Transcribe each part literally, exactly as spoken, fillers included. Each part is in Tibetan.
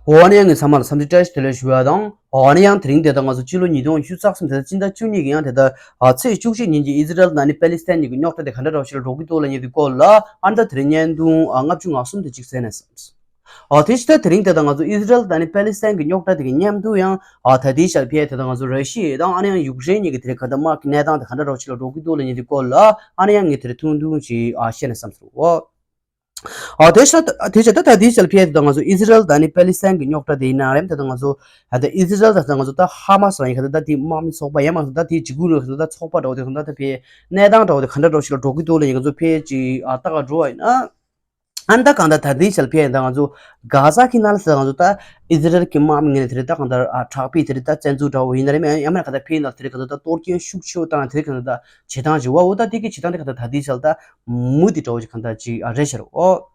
འོ་ཨ་ནི་ཡང་ངས་ཚང་མ་ལ་འཚམས་འདྲི་བཀྲ་ཤིས་བདེ་ལེགས་ཞུ་ཡ་དང་། འོ་ཨ་ནི་ཡང་དེ་རིང་དེ་ལྟར་ང་ཚོ་སྤྱི་ལོ་ཉིས་སྟོང་ཉི་ཤུ་རྩ་གསུམ་དེ་ལྟར་སྤྱི་ཟླ་བཅུ་གཉིས་ཀྱི་ཡང་དེ་ལྟར་ཨ་ཚེས་བཅུ་གཅིག་ཉིན་གྱི་ཨི་ཟི་རལ་དང་ནི་པེ་ལི་སི་ཐན་གཉིས་ཀྱི་རྙོག་དྲ་དེ་ག་འདྲ་འདྲ་བོ་ཞིག་ལ་འགྲོ་གི་འདུག་ལབ་མཁན་དེ་སྐོར་ལ་ཨ་ནི་ད་དེ་རིང་བརྙན་ཐུང་ཨ་ལྔ་བཅུ་ང་གསུམ་དེ་གཅིག་གསན་ནས་བསམ། ཨ་དེ་ཕྱི་ད་དེ་རིང་དེ་ལྟར་ང་ཚོ་ཨི་ཟི་རལ་དང་ནི་པེ་ལི་སི་ཐན་གྱི་རྙོག་དྲ་དེ་གི་མཉམ་དུ་ཡང་ཨ་ད་ལྟའི་ཆར་ཕེ་དེ་ལྟར་ང་ཚོ་ར་ཤི་ཡ་དང་ཨ་ནི་ཡང་ཡུཀ་རེན་གཉིས་ཀྱི་དེ་རིང་ག་འདྲ་དམག་གི་གནས་སྟངས་དེ་ག་འདྲ་འདྲ་བོ་ཞིག་ལ་འགྲོ་གི་འདུག་ལབ་མཁན་དེ་སྐོར་ལ་ཨ་ནི་ཡང་ངས་དེ་རིང་ཐུང་ཐུང་ཞིག་ཨ་བཤད་ནས་བསམ་སོང་། ཨོ། ཨ་དེ་ཤ་དེ་ཤ་ད་ད་དེའི་ཆར་ཕེ་དང་ང་ཚོ་ཨི་ཟི་རལ་དང་ནི་པེ་ལི་སི་ཐན་གྱི་རྙོག་དྲ་དེ་ཡིན་ན་རེད། ད་ད་ང་ཚོ་ད་ད་ཨི་ཟི་རལ་དང་ད་ང་ཚོ་ད་ཧ་མ་སི་རང་ཡིན་ཁ་ད་ད་དེ་དམག་མི་ཚོགས་པ་ཡང་མ་ད་ད་དེ་འཇིགས་སྐུལ་རོགས་ད་ད་ཚོགས་པ་འདྲ་བོ་དེ་ད་ད་ཕེ་གནས་སྟངས་འདྲ་བོ་དེ་ག་འདྲ་འདྲ་བོ་ཞིག་ལ་འགྲོ་གི་འདུག་ལ་ཡིན་ང་ཚོ་ཕེ་ཅི་ཨ་ལྟ་ག་འགྲོ་བ་ཡིན་ན། ཨ་ད་གང་ད་ད་དེའི་ཆར་ཕེ་ད་ང་ཚོ་གྷ་ཟ་གི་ནང་ལ་ད་ང་ཚོ་ད་ཨི་ཟི་རལ་གྱི་དམག་མི་ངོས་ནས་དེ་རེད་ད་གང་ད་ཨ་དྲག་པོའི་དེ་རེད་ད་བཙན་འཛུལ་འདྲ་བོ་ཡིན་ན་རེད་མ་ཡང་མ་ན་ག་ད་ཕེ་ཡིན་ན་དེ་རེད་ག་ད་ད་གཏོར་སྐྱོན་ཤུགས་ཆེ་བོ་བཏང་དེ་རེད་ག་ད་ད་བྱེད་སྟངས་ཅིག་བ་འོ་ད་དེ་གི་བྱེད་སྟངས་དེ་ག་ད་ད་དེའི་ཆར་ད། མུ་དེ་འདྲ་བོ་ཞིག་གང་ལྟར་ཅིག་ཨ་རེད་ཤག་འོ།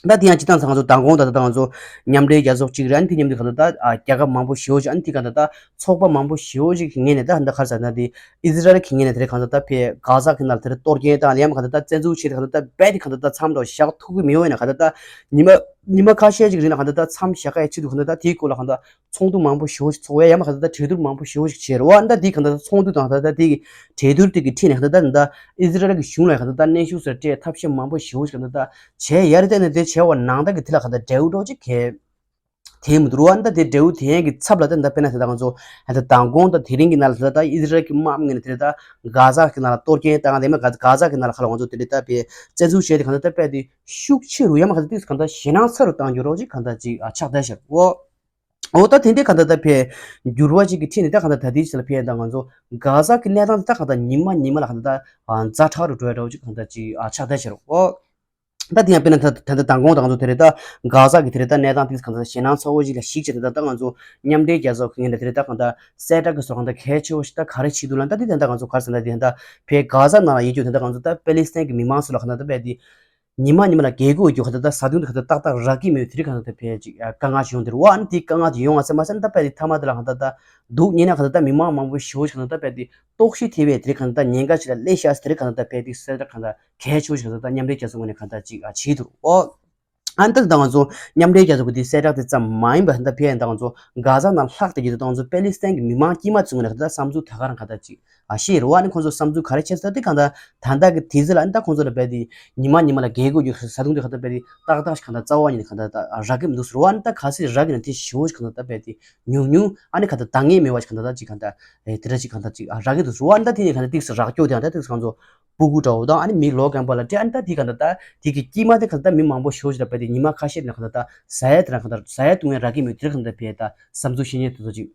ད་དེ་ཡང་སྤྱིར་བཏང་ཚང་ཚོ་མདང་དགོང་ད་ད་ང་ཚོ་མཉམ་འབྲེལ་རྒྱལ་ཚོགས་གཅིག་རེད། ཨ་ནི་དེ་མཉམ་དུ་གང་ལྟར་ད་ཨ་རྒྱལ་ཁབ་མང་པོ་ཞེ་བོ་ཞིག་ཨ་ནི་དེ་གང་ལྟར་ད་ཚོགས་པ་མང་པོ་ཞེ་བོ་ཞིག་གི་ངོས་ནས་ད་ཧ་ད་ག་རེ་ཟེར་ན་དེ་ཨི་ཟི་རལ་གྱི་ངོས་ནས་དེ་རེད་གང་ལྟར་ད་ཕེ་གྷ་ཟ་གི་ནང་ལ་དེ་རེད་གཏོར་སྐྱོན་བཏང་ཡང་མ་གང་ལྟར་ད་བཙན་འཛུལ་བྱས་ཏེ་གང་ལྟར་ད་རྦད་དེ་གང་ལྟར་ད་མཚམས་འདྲ་བོ་བཞག་ཐུབ་ཀྱི་མི་འོང་ཡིན་ན་གང་ལྟར་ད་ཉི་མ་ཉི་མ་ཁ་ཤས་ཅིག་རིང་ལ་གང་ལྟར་ད་མཚམས་བཞག་ག་ཡ་ཆེད་དུ་གང་ལྟར་ད་དེའི་སྐོར་ལ་གང་ལྟར། ཚོགས་འདུ་མང་པོ་ཞེ་པོ་ཞིག་ཚོགས་ཡ་ཡ་མ་ག་ད་ད་གྲོས་བསྡུར་མང་པོ་ཞེ་པོ་ཞིག་བྱས་རེད་བ། ཨ་ད་འདི་ག་ད་ཚོགས་འདུ་དང་ད་ད་དེ་གི་གྲོས་བསྡུར་དེ་གི་ཁྲིད་ནས་ག་ད་ད་ད་ཨི་ཟི་རལ་གི་གཞུང་ལ་ག་ད་ད་གནོན་ཤུགས་ཟེར་སྤྲད་ཐབས་ཤེས་མང་པོ་ཞེ་པོ་ཞིག་ག་ད་ད་བྱས་ཡ་རེད། དེ་ནས་དེ་བྱས་བ་ནང་ད་གི་དེ་ལ་ག་ད་འབྲས་བུ་འདྲ་བོ་ཅིག་གས་དེ་མི་འདུག་རེད་བ། ཨ་ད་དེ་འབྲས་བུ་དེ་ཡན་གི་ཚབ་ལ་ད་ད་དཔེར་ན་ད་ད་ང་ཚོ་ད་མདང་དགོང་ད་དེ་རིང་གི་ནང་ལ་ད་ད་ཨི་ཟི་རལ་གི་དམག་མི་ངོས་ནས་དེ་ད་གྷ་ཟ་གི་ནང་ལ་གཏོར་སྐྱོན་བཏང་དེ་མ་གྷ་གྷ་ཟ་གི་ནང་ལ་ཁ་ལ་ང་ཚོ་དེ་འདྲ་ད་བས་བཙན་འཛུལ་བྱས་ཏེ་ག་ད་ད་དཔེ་དེ་ཤུགས་ཆེ་རུ་ཡ་མ་ག་ད་དེ་ག་ད་ཞེད་སྣང་ཚ་རུ་བཏང་རྒྱུ་རོགས་ཅིག་ག་ད་ཅིག་ཨ་ཆགས་བསྡད་ཤག་འོ། འོ་ད་དེ་འདྲའི་ག་ད་ད་ཕེ་འགྱུར་བ་ཅིག་གི་ཁྲིད་ནས་ད་ག་ད་ད་དེའི་ཆ་ལ་ཕེ་ད་ང་ཚོ་གྷ་ཟ་གི་གནས་སྟངས་དེ་ད་ག་ད་ཉི་མ་ཉི་མ་ལ་ག་ད་ད་ཛ་དྲག་རུ་འགྲོ་ཡ་འདྲ་བོ་ཅིག་ག་ད་ཅིག་ཨ་ཆགས་བསྡད་ཤག་འོ། ད་དེ་ཡང་དཔེར་ན་ད་ད་ད་མདང་དགོང་ད་ང་ཚོ་དེ་རེད་ད་གྷ་ཟ་གི་དེ་རེད་ད་གནས་སྟངས་དེ་ག་ད་ཞེད་སྣང་ཚ་བོ་ཅིག་ལ་གཞིགས་བྱས་ད་ད་ད་ང་ཚོ་མཉམ་འབྲེལ་རྒྱལ་ཚོགས་ཀྱི་ངོས་ནས་དེ་རེད་ད་ག་ད་གསལ་བསྒྲགས་ཀྱི་བཟོ་ག་ད་གལ་ཆེ་བོ་ཞིག་ད་ག་རེ་བྱེད་འདུག་ལ་ད་དེ་ད་ད་ང་ཚོ་ག་རེ་ཟེར་ན་དེ་ད་ཕེ་གྷ་ཟ་ནང་ལ་ཡོད་རྒྱུ་དེ་ད་ང་ཚོ་ད་པེ་ལི་སི་ཐན་གི་མི་མང་ཚོ་ལ་ག་ད་ད་དཔེ་དེ། ཉི་མ་ཉི་མ་ལ་རྒྱལ་སྒོ་རྒྱུ་ག་ད་ད་བཟའ་བཏུང་དེ་ག་ད་ཏག་ཏག་རག་གི་མེད་དེ་རིགས་ག་ད་ད་ཕལ་ཅིག་དཀའ་ངལ་ཞིག་ཡོང་དེ་རུ་བ། ཨ་ནི་དེ་དཀའ་ངལ་དེ་ཡོང་བ་ཟེར་མ་ཟེར་ན་ད་དཔེ་དེ་མཐའ་མ་དེ་ལ་ག་ད་ད་སྡུག་ཉེས་ན་ག་ད་ད་མི་མང་མང་པོ་ཞེ་པོ་ཞིག་ག་ད་ད་དཔེ་དེ་ལྟོགས་ཤི་ཐེབས་པའི་དེ་རིགས་ག་ད་ད་ཉེན་ཁ་ཞིག་ལ་སླེབས་ཤག་ཟེར་དེ་རིགས་ག་ད་ད་དཔེ་དེ་གསལ་བསྒྲགས་ག་ད་གལ་ཆེ་བོ་ཞིག་ག་ད་ད་མཉམ་འབྲེལ་རྒྱལ་ཚོགས་ངོས་ནས་ག་ད་ཅིག་བྱེད་འདུག་ཨོ། ཨ་ནི་ད་ད་ང་ཚོ་མཉམ་འབྲེལ་རྒྱལ་ཚོགས་ཀྱི་དེ་གསལ་བསྒྲགས་དེ་ཙམ་མ་ཡིན་པ་ད་ད་ཕལ་ཡང་ད་ང་ཚོ་གྷ་ཟ་ནང་ལྷག་དེ་གི་ད་ང་ཚོ་པེ་ལི་སི་ཐན་གི་མི་མང་དཀྱུས་མ་ཚོའི་ངོས་ནས་ག་ད་ད་བསམ་ཚུལ་ད་ག་རང་ག་ད་ཅིག་ཨ་ཤེས་རེད་བ། ཨ་ནི་ཁོང་ཚོ་བསམ་ཚུལ་ག་རེ་བྱས་ཟེར་ན་དེ་གང་ལྟར་ད་ལྟ་གི་དུས་ཚོད་ལ་ཨ་ནི་ད་ཁོང་ཚོ་ལ་རྦད་དེ་ཉི་མ་ཉི་མ་ལ་རྒྱལ་སྒོ་རྒྱུགས་བཟའ་བཏུང་དེ་གང་ལྟར་རྦད་དེ་ཏག་ཏག་ཞིག་གང་ལྟར་རྩ་བ་ཉིད་ནས་གང་ལྟར་ད་རག་གི་མི་འདུག་ཟེར་བ། ཨ་ནི་ད་གལ་སྲིད་རག་གི་ན་དེ་ཞེ་པོ་ཞིག་གང་ལྟར་ད་རྦད་དེ་ཉུང་ཉུང་ཨ་ནི་གང་ལྟར་འདང་ངེས་མེད་པ་ཞིག་གང་ལྟར་ད་ཅིག་གང་ལྟར་ཨེ་དེ་འདྲ་ཞིག་གང་ལྟར་ཅིག་ཨ་རག་གི་འདུག་ཟེར་བ། ཨ་ནི་ད་དེ་ནས་གང་ལྟར་ཏིག་སེ་རག་སྐྱོ་དེ་ཡང་ད་ཏིག་སེ་གང་ཚོ་སྤུ་གུ་འདྲ་བོ་དང་ཨ་ནི་མི་ལོ་རྒན་པ་ལ་སྤྲད། ཨ་ནི་ད་དེ་གང་ལྟར་ད་དེ་གི་དཀྱུས་མ་དེ་གང་ལྟར་མི་མང་པོ་ཞེ་པོ་ཞིག་ལ་རྦད་དེ་ཉི་མ་ཁ་ཤས་ལ་གང་ལྟར་ཟ་ཡ་དེ་རང་གང་ལྟར་ཟ་ཡ་བཏུང་ཡ་རག་གི་མེད་དེ་གང་ལྟར་རྦད་དེ་བསམ་ཚུལ་བཤད་མཁན་དེ་ཚོ་ཅིག་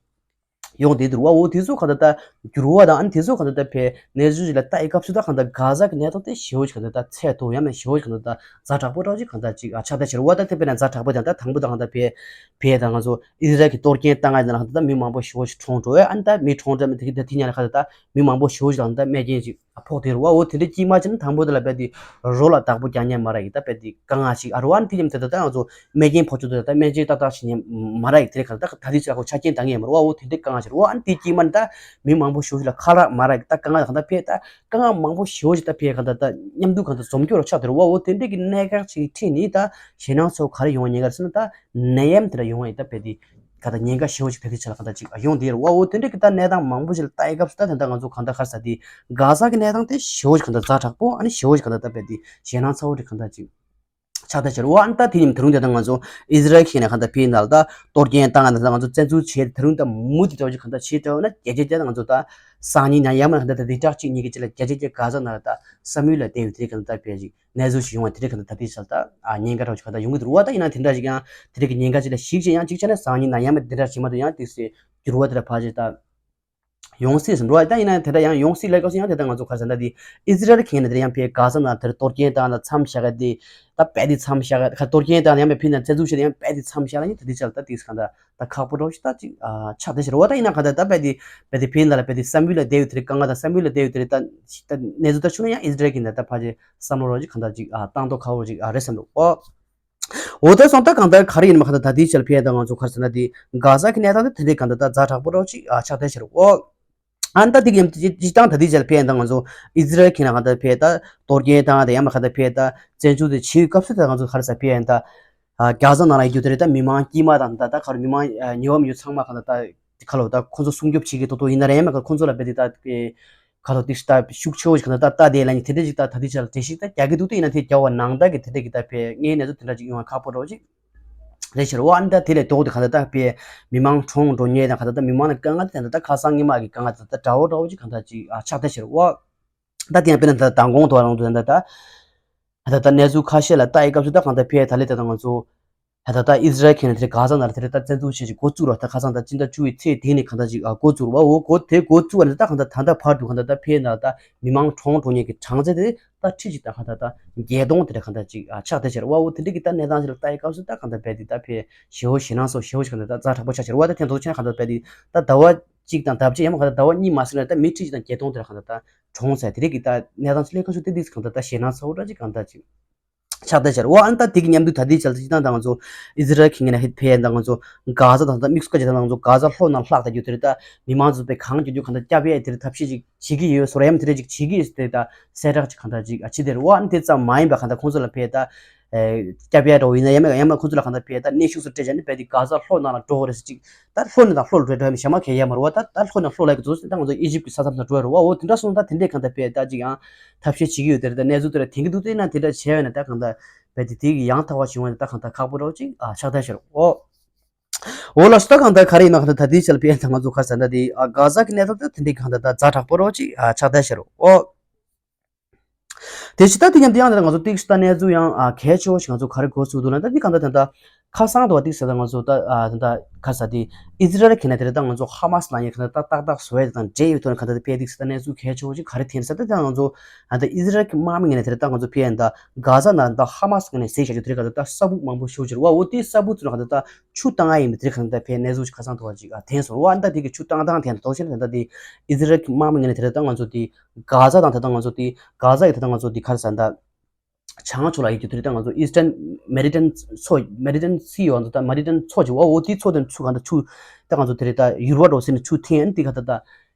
ཡོང་བསྡད་འདུག་བ། འོ་དེ་ཚོ་གང་ལྟར་ད་འགྱུར་བ་དང་ཨ་ནི་དེ་ཚོ་གང་ལྟར་ད་ཕེ་གནས་ཚུལ་ཞིག་ལ་ལྟ་ཡི་སྐབས་སུ་ད་གང་ལྟར་གྷ་ཟ་གི་གནས་སྟངས་དེ་ཞེ་པོ་ཞིག་གང་ལྟར་ད་ཚད་མཐོ་ཡང་མེད་ཞེ་པོ་ཞིག་གང་ལྟར་ད་ཛ་དྲག་པོ་འདྲ་ཅིག་གང་ལྟར་ཅིག་ཨ་ཆགས་བསྡད་ཤག་བ། ད་དེ་དཔེར་ན་ཛ་དྲག་པོ་དང་ད་དང་པོ་ད་གང་ལྟར་ཕེ་ཕེ་ད་ང་ཚོ་ཨི་ཟི་རལ་གྱི་གཏོར་སྐྱོན་བཏང་ཡ་དེ་ལ་གང་ལྟར་ད་མི་མང་པོ་ཞེ་པོ་ཞིག་གྲོངས་འགྲོ་བས། ཨ་ནི་ད་མི་གྲོངས་འགྲོ་མི་དེ་གི་ད་དེ་ཉག་ལ་གང་ལྟར་ད་མི་མང་པོ་ཞེ་པོ་ཞིག་ལ་གང་ལྟར་རྨས་སྐྱོན་ཅིག་ཕོག་དེ་རུ་བ། འོ་དེ་འདྲའི་དཀྱུས་མ་ཅིག་ན་དང་པོ་དེ་ལ་རྦད་དེ་རོ་ལ་བདག་པོ་རྒྱག་མཁན་མ་རག་གི་ད་རྦད་དེ་དཀའ་ངལ་ཞིག་ཨ་རུ་བ། ཨ་ནི་དེ་ཉིན་དེ་ད་ད་ང་ཚོ་རྨས་སྐྱོན་ཕོག་ཆོག་དེ་ད་ད་སྨན་བཅོས་ཏག་ཏག་བྱེད་མཁན་མ་རག་གི་དེ་རེད་ག་ད་ད་དེ་ཚོ་ཡག་པོ་ཆ་རྐྱེན་འདང་ངེས་མ་རུ་བ། འོ་དེ་འདྲའི་དཀའ་ངལ་ཞིག་རུ་བ། ཨ་ནི་དེ་དཀྱུས་མ་ནི་ད་མི་མང་པོ་ཞེ་པོ་ཞིག་ལ་ཁ་ལག་མ་རག་གི་ད་དཀའ་ངལ་གང་ད་ཕེ་ད་དཀའ་ངལ་མང་པོ་ཞེ་པོ་ཞིག་ད་ཕེ་གང་ད་ད་མཉམ་དུ་གང་ད་འཛོམས་སྐྱོར་རུ་ཆགས་དེ་རུ་བ། འོ་དེ་འདྲའི་གི་གནད་འགག་ཅིག་ཁྲིད་ནི་ད་ཞེད་སྣང་ཚོ་ག་རེ་ཡོང་བ་ཉེན་ཁ་རེད་ཟེར་ན་ད་ནད་ཡམས་དེ་འདྲ་ཡོང་བ་ཡིན་ད་རྦད་དེ། ག་ད་ཉེན་ཁ་ཞེ་པོ་ཞིག་ད་ལྟའི་ཆ་ལ་ག་ད་ཅིག་ཡོང་བསྡད་རེད་བ། འོ་དེ་འདྲ་གི་ད་གནས་སྟངས་མང་པོ་ཞིག་ལ་ལྟ་ཡི་སྐབས་སུ་ད་ད་ལྟ་ང་ཚོ་ག་ད་ག་ས་དེ་གྷ་ཟ་གི་གནས་སྟངས་དེ་ཞེ་པོ་ཞིག་ག་ད་ཛ་དྲག་པོ་ཨ་ནི་ཞེ་པོ་ཞིག་ག་ད་ད་རྦད་དེ་ཞེད་སྣང་ཚ་བོ་རེད་ག་ད་ཅིག་ཆགས་ད་ཆ་རེད་བ། ཨ་ནི་ད་དེ་ཉིན་དེ་རིང་དེ་ད་ང་ཚོ་ཨི་ཟི་རལ་གྱི་ནས་ག་ད་ཕི་ནང་ལ་ད་གཏོར་སྐྱོན་བཏང་ང་ད་ང་ཚོ་བཙན་འཛུལ་བྱས་དེ་རིང་ད་མུ་མཐུད་ཞེ་པོ་ཞིག་ག་ད་བྱས་ད་འོ་ན་བརྒྱ་ཆ་བརྒྱ་ད་ང་ཚོ་ད་སང་ཉིན་ནས་ཡར་མར་ག་ད་ད་དེ་དྲག་གཅིག་གཉིས་ཀྱི་རྗེས་ལ་བརྒྱ་ཆ་བརྒྱ་གྷ་ཟ་ནང་ལ་ད་ས་མུའུ་ལ་བསྡད་ཡོད་དེ་ག་ད་ད་རྦད་ཅིག་གནས་ཚུལ་ཞིག་ཡོང་བ་དེ་རིགས་གང་ལྟར་ད་ལྟའི་ཆར་ད་ཨ་ཉེན་ཁ་འདྲ་བོ་ཞིག་གང་ལྟར་ཡོང་གི་འདུག་བ། ད་ཡིན་ན་དེ་འདྲ་ཞིག་ཡང་དེ་རིགས་ཀྱི་ཉེན་ཁ་ཅིག་ལ་ཞིག་ཅིག་ཡང་ཅིག་ཆ་ནས་སང་ཉིན་ནང་ཡང་མ་དེ་འདྲ་ཞིག་མ་གཏོགས་ཡང་ཏོག་ཙམ་འགྱུར་བ་དེ་འདྲ་ཕལ་ཆེར་ད་ཡོང་སྲིད་ཟིན་འགྲོ་བ། ད་ཡིན་ན་དེ་འདྲ་ཡང་ཡོང་སྲིད་ལས་སྐབས་སུ་ཡང་དེ་ལྟར་ང་ཚོ་ག་རེ་ཟེར་ན་དེ་ཨི་ཟི་རལ་གྱི་ནས་དེ་ཡང་ཕའི་གྷ་ཟ་ནང་དེར་གཏོར་སྐྱོན་བཏང་ན་མཚམས་བཞག་ག་དེ་ད་རྦད་དེ་མཚམས་བཞག་ག་གཏོར་སྐྱོན་བཏང་ན་ཡང་མེད་ཕི་ནས་བཙན་འཛུལ་བྱས་ཏེ་ཡང་རྦད་དེ་མཚམས་བཞག་ལ་ཡིན་ད་ལྟའི་ཆར་ད་ཏོག་ཙམ་གང་ལྟར་ད་ཁག་པོ་འདྲ་བོ་ཞིག་ད་ཅིག་ཨ་ཆགས་བསྡད་ཤག་རེད་བ། ད་ཡིན་ན་གང་ལྟར་ད་རྦད་དེ་རྦད་དེ་ཕི་ནང་ལ་རྦད་དེ་ས་མུའུ་ལ་བསྡད་ཡོད་དེ་རེད། དཀའ་ངལ་དང་ས་མུའུ་ལ་བསྡད་ཡོད་དེ་རེད། ད་ད་གནས་ཚུལ་ད་ཆུང་ན་ཡང་ཨི་ཟི་རལ་གྱི་ནས་ད་ཕལ་ཆེར་བསམ་བློ་རོགས་ཅིག་གང་ལྟར་ཅིག་ཨ་བཏང་ཐོག་ཁག་པོ་ཅིག་ཨ་རེད་བསམ་འདུག་ཨོ། འོ་ད་སོང་ད་གང་ལྟར་ག་རེ་ཡིན་མ་གང་ལྟར་ད་ལྟའི་ཆར་ཕི་ཡ་ད་ང་ཚོ་ག་རེ་ཟེར་ན་དེ་གྷ་ཟ་གི་གནས་སྟངས་དེ་དེ་འདྲའི་གང་ལྟར་ད་ཛ་དྲག་པོ་འདྲ་བོ་ཅིག་ཨ་ཆགས་བསྡད་ཤག་རེད་ཨོ། ཨ་ནི་ད་དེ་གི་ཡང་སྤྱིར་བཏང་ད་ལྟའི་ཆར་ཕི་ཡ་ད་ང་ཚོ་ཨི་ཟི་རལ་གྱི་ནས་གང་ལྟར་ཕི་ཡ་ད་གཏོར་སྐྱོན་བཏང་དེ་ཡང་མ་གང་ལྟར་ཕི་ཡ་ད་བཙན་འཛུལ་དེ་བྱེད་ཡོད་སྐབས་སུ་ད་ང་ཚོ་ག་རེ་ཟེར་ཕི་ཡ་ད། ཨ་གྷ་ཟ་ནང་ལ་ཡོད་རྒྱུ་དེ་རེད། ད་མི་མང་དཀྱུས་མ་དང་ད་ད་ག་རེ་མི་མང་ཨ་ཉེ་བའམ་ཡོད་ཚང་མ་གང་ལྟར་ད་ག་ལོ་ད་ཁོ་ཚོ་སྲུང་སྐྱོབ་བྱེད་ཀྱི་ཏོག་ཏོག་ཡིན་ན་རེད། ཡང་མ་ག་ཁོ་ཚོ་ལ་རྦད་དེ་ད་ག་ལོ་དེ་ད་ཤུགས་ཆེ་བོ་ཞིག་གང་ལྟར་ད་ད་དེ་ལ་ནི་དེ་འདྲ་ཞིག་ད་ད་དེ་ཆ་ལ་འགྲེལ་བཤད་ད་རྒྱག་གི་འདུག་དེ་ཡིན་ན་དེ་རྒྱག་པ་ནང་ལྟར་གྱི་དེ་འདྲ་གི་ད་ཕེ་ངའི་གནས་ཚུལ་དེ་འདྲ་ཅིག་ཡོང་བ་ཁག་པོ་འདྲ་བོ་ཅིག་རེད་ཤག་རོ། ཨ་ནི་ད་དེ་ལས་ལྡོག་སྟེ་གང་ལྟར་ད་ཕེ་མི་མང་གྲོངས་འགྲོ་མཁན་དང་གང་ལྟར་ད་མི་མང་ལ་དཀའ་ངལ་དེ་ད་ད་ཁ་སང་ཉི་མ་གི་དཀའ་ངལ་དེ་ད་འདྲ་བོ་འདྲ་བོ་ཅིག་གང་ལྟར་ཅིག་ཨ་ཆགས་བསྡད་ཤག་རོ། ད་དེ་ཡང་དཔེར་ན་ད་མདང་དགོང་དུ་རང་དུ་ད་ད་ད་ད་གནས་ཚུལ་ཁ་ཤས་ལ་ལྟ་ཡི་སྐབས་སུ་ད་གང་ལྟར་ཕེ་ད་ལས་ད་ད་ང་ཚོ་ད་ད་ད་ཨི་ཟི་རལ་གྱི་ནས་དེ་གྷ་ཟ་ནང་ལ་དེ་ད་བཙན་འཛུལ་བྱེད་ཅིག་འགོ་བཙུགས་རོགས། ད་ཁ་སང་ད་སྤྱི་ཟླ་བཅུ་པའི་ཚེས་དེ་ནས་གང་ལྟར་ཅིག་ཨ་འགོ་བཙུགས་རོགས། འོ་འགོ་དེ་འགོ་བཙུགས་ནས་ད་གང་ལྟར་ད་ལྟ་བར་དུ་གང་ལྟར་ད་ཕེ་ན་ད་མི་མང་གྲོངས་འགྲོ་མཁན་གྱི་གྲངས་ཚད་དེ་ད་ཁྲི་གཅིག་ད་གང་ལྟར་ད་བརྒྱད་སྟོང་དེ་འདྲ་གང་ལྟར་ཅིག་ཨ་ཆགས་བསྡད་ཤག་རོ། འོ་དེ་འདྲ་གི་ད་གནས་སྟངས་ཅིག་ལ་ལྟ་ཡི་སྐབས་སུ་ད་གང་ལྟར་རྦད་དེ་ད་ཕེ་ཞེ་བོ་ཞེད་སྣང་ཚ་བོ་ཞེ་བོ་ཞིག་གང་ལྟར་ད་ཛ་དྲག་པོ་ཆགས་ཤག་རོ། ད་དེ་ཚོ་ཆ་གང་ལྟར་རྦད་དེ་ད་ཟླ་བ་གཅིག་དང་ཟླ་གཅིག་ཡང་མ་གང་ལྟར་ཟླ་བ་གཉིས་མ་ཟིན་ན་ད་མི་ཁྲི་གཅིག་དང་བརྒྱད་སྟོང་དེ་འདྲ་གང་ལྟར་ད་གྲོངས་ཚར། དེ་འདྲ་གི་ད་གནས་སྟངས་ཅིག་ལ་ཁ་ཤུ་དེ་འདྲ་གང་ལྟར་ད་ཞེད་སྣང་ཚ་བོ་འདྲ་ཅིག་གང་ལྟར་ཅིག་ཆགས་བསྡད་ཤག་རོ། ཨ་ནི་ད་དེ་གི་མཉམ་དུ་ད་ལྟའི་ཆར་སྤྱིར་བཏང་ད་ང་ཚོ་ཨི་ཟི་རལ་གྱི་ངོས་ནས་ཧེད་ཕེ་ཡ་ད་ང་ཚོ་གྷ་ཟ་དང་ད་དམིགས་སུ་བཀར་བྱས་ད་ང་ཚོ་གྷ་ཟ་ལྷོ་ནང་ལྷག་ད་རྒྱུ་དེ་རེད། ད་མི་མང་ཚོ་དཔེ་གང་རྒྱུ་རྒྱུ་གང་ད་སྐྱབས་ཡས་དེ་རེད། ཐབས་ཤེས་ཅིག་བྱེད་ཀྱི་ཡོད་སོ་ར་ཡམ་དེ་རེད་ཅིག་བྱེད་ཀྱི་ཡོད་དེ་ད་གསལ་བསྒྲགས་ཅིག་གང་ད་ཅིག་ཨ་ཕྱི་དེ་རེད། ཨ་ནི་དེ་ཙམ་མ་ཡིན་པ་གང་ད་ཁོང་ཚོ་ལ་ཕེ་ད་སྐྱབས་ཡས་འགྲོ་ཡིན་ན་ཡ་མ་ཡ་མ་ཁོང་ཚོ་ལ་གང་ད་ཕེ་ད་གནས་ཤུགས་སུ་སྤྲད་བྱས་ནི་ཕེ་དེ་གྷ་ཟ་ལྷོ་ནང་ལ་འགྲོ་དགོས་རེད་ཅིག་ད་ལྷོ་ནས་ད་ལྷོ་ལ་འགྲོ་འགྲོ་ཡ་མི་ཞྭ་མ་གས་ཡ་མ་རེད་བ། ད་ད་ལྷོ་ནས་ལྷོ་ལ་གི་ཚོ་ད་ང་ཚོ་ཨི་ཇིབ་ཀྱི་ས་མཚམས་ནང་འགྲོ་ཡ་རེད་བ། འོ་དེ་འདྲ་སོང་ད་དེ་འདྲས་གང་ད་ཕེ་ད་ཅིག་ཡང་ཐབས་ཤེས་བྱེད་ཀྱི་ཡོད་དེ་རེད། ད་གནས་ཚུལ་དེ་ལ་དེང་གི་འདུག་དེ་ན་དེ་འདྲ་བྱས་ཡོད་ན་ད་གང་ད་རྦད་དེ་དེ་གི་ཡང་དག་པ་བྱུང་བ་ད་གང་ད་ཁག་པོ་རོ་ཅིག་ཨ་ཆགས་ད་ཤར་འོ། འོ་ལགས་སོ། ད་གང་ད་ག་རེ་ཡིན་ན་གང་ད་ད་དེའི་ཆ་ལ་ཕེ་ད་ང་ཚོ་ཁ་ས་ད་དེ་ཨ་གྷ་ཟ་གི་གནས་སྟངས་ད་དེ་འདྲས་གང་ད་ད་ཛ་དྲག་པོ་རོ་ཅིག་ཨ་ཆགས་ད་ཤར་འོ། དེ་ཕྱི་ད་དེ་མཉམ་དུ་ཡང་ད་ང་ཚོ་ཏིག་ད་གནས་ཚུལ་ཡང་ཨ་གལ་ཆེ་བོ་ཞིག་ང་ཚོ་ག་རེ་གོ་ཚུལ་འདུག་ན་ད་དེ་གང་ད་ད་ད་ཁ་སང་དུ་བ་ཏིག་ཟེར་ད་ང་ཚོ་ད་ཨ་ད་ད་ཁ་ས་དེ་ཨི་ཟི་རལ་གྱི་ནས་དེ་རེད། ད་ང་ཚོ་ཧ་མ་སི་ལ་ཉེ་གང་ད་ད་ཏག་ཏག་བཟོ་ཡ་དང་འབྲེལ་ཡོད་དོན་གང་ད་དེ་ཕེ་ཏིག་ད་གནས་ཚུལ་གལ་ཆེ་བོ་ཞིག་ག་རེ་ཐེན་ས་ད་ད་ང་ཚོ་ཨ་ད་ཨི་ཟི་རལ་གྱི་དམག་མི་ངོས་ནས་དེ་རེད། ད་ང་ཚོ་ཕེ་ཡ་ད་གྷ་ཟ་ན་ད་ཧ་མ་སི་ངོས་ནས་ཟེར་བྱ་རྒྱུ་དེ་རེད། གང་ད་ད་ས་སྦུག་མང་པོ་ཤོར་ཅིག་རེད་བ། འོ་དེ་ས་སྦུག་ཚུར་གང་ད་ད་ཆུ་བཏང་ཡ་ཡིན་པ་དེ་རེད། གང་ད་ད་ཕེ་གནས་ཚུལ་ཞིག་ཁ་སང་དུ་བ་ཅིག་ཨ་ཐེན་སོང་བ། ཨ་ད་དེ་གི་ཆུ་བཏང་བཏང་ཐེན་དོ་ཤེས་ན་ད་ད་དེ་ཨི་ཟི་རལ་གྱི་དམག་མི་ངོས་ནས་དེ་རེད། ད་ང་ཚོ་དེ་གྷ་ཟ་དང་ད་ལྟ་ང་ཚོ་དེ་གྷ་ཟ་ཡི་ད་ལྟ་ང་ཚོ་དེ་ག་རེ་ཟ་ད་བྱང་ཕྱོགས་ལ་ཡོད་རྒྱུ་དེ་རེད། ད་ང་ཚོ་ཨི་སི་ཊན་མེ་ཌི་ཊེ་རི་ཡན་མཚོ་མེ་ཌི་ཊེ་རི་ཡན་སི་ཡོད་ང་ཚོ་ད་མེ་ཌི་ཊེ་རི་ཡན་མཚོ་ཅིག་འོ་འོ་དེའི་མཚོ་དེ་ཆུ་གང་ད་ཆུ་ད་ང་ཚོ་དེ་རེད། ད་ཡུར་བ་འགྲོ་ཟེར་ནས་ཆུ་འཐེན་ཨ་ནི་དེ་ག་ད་ད་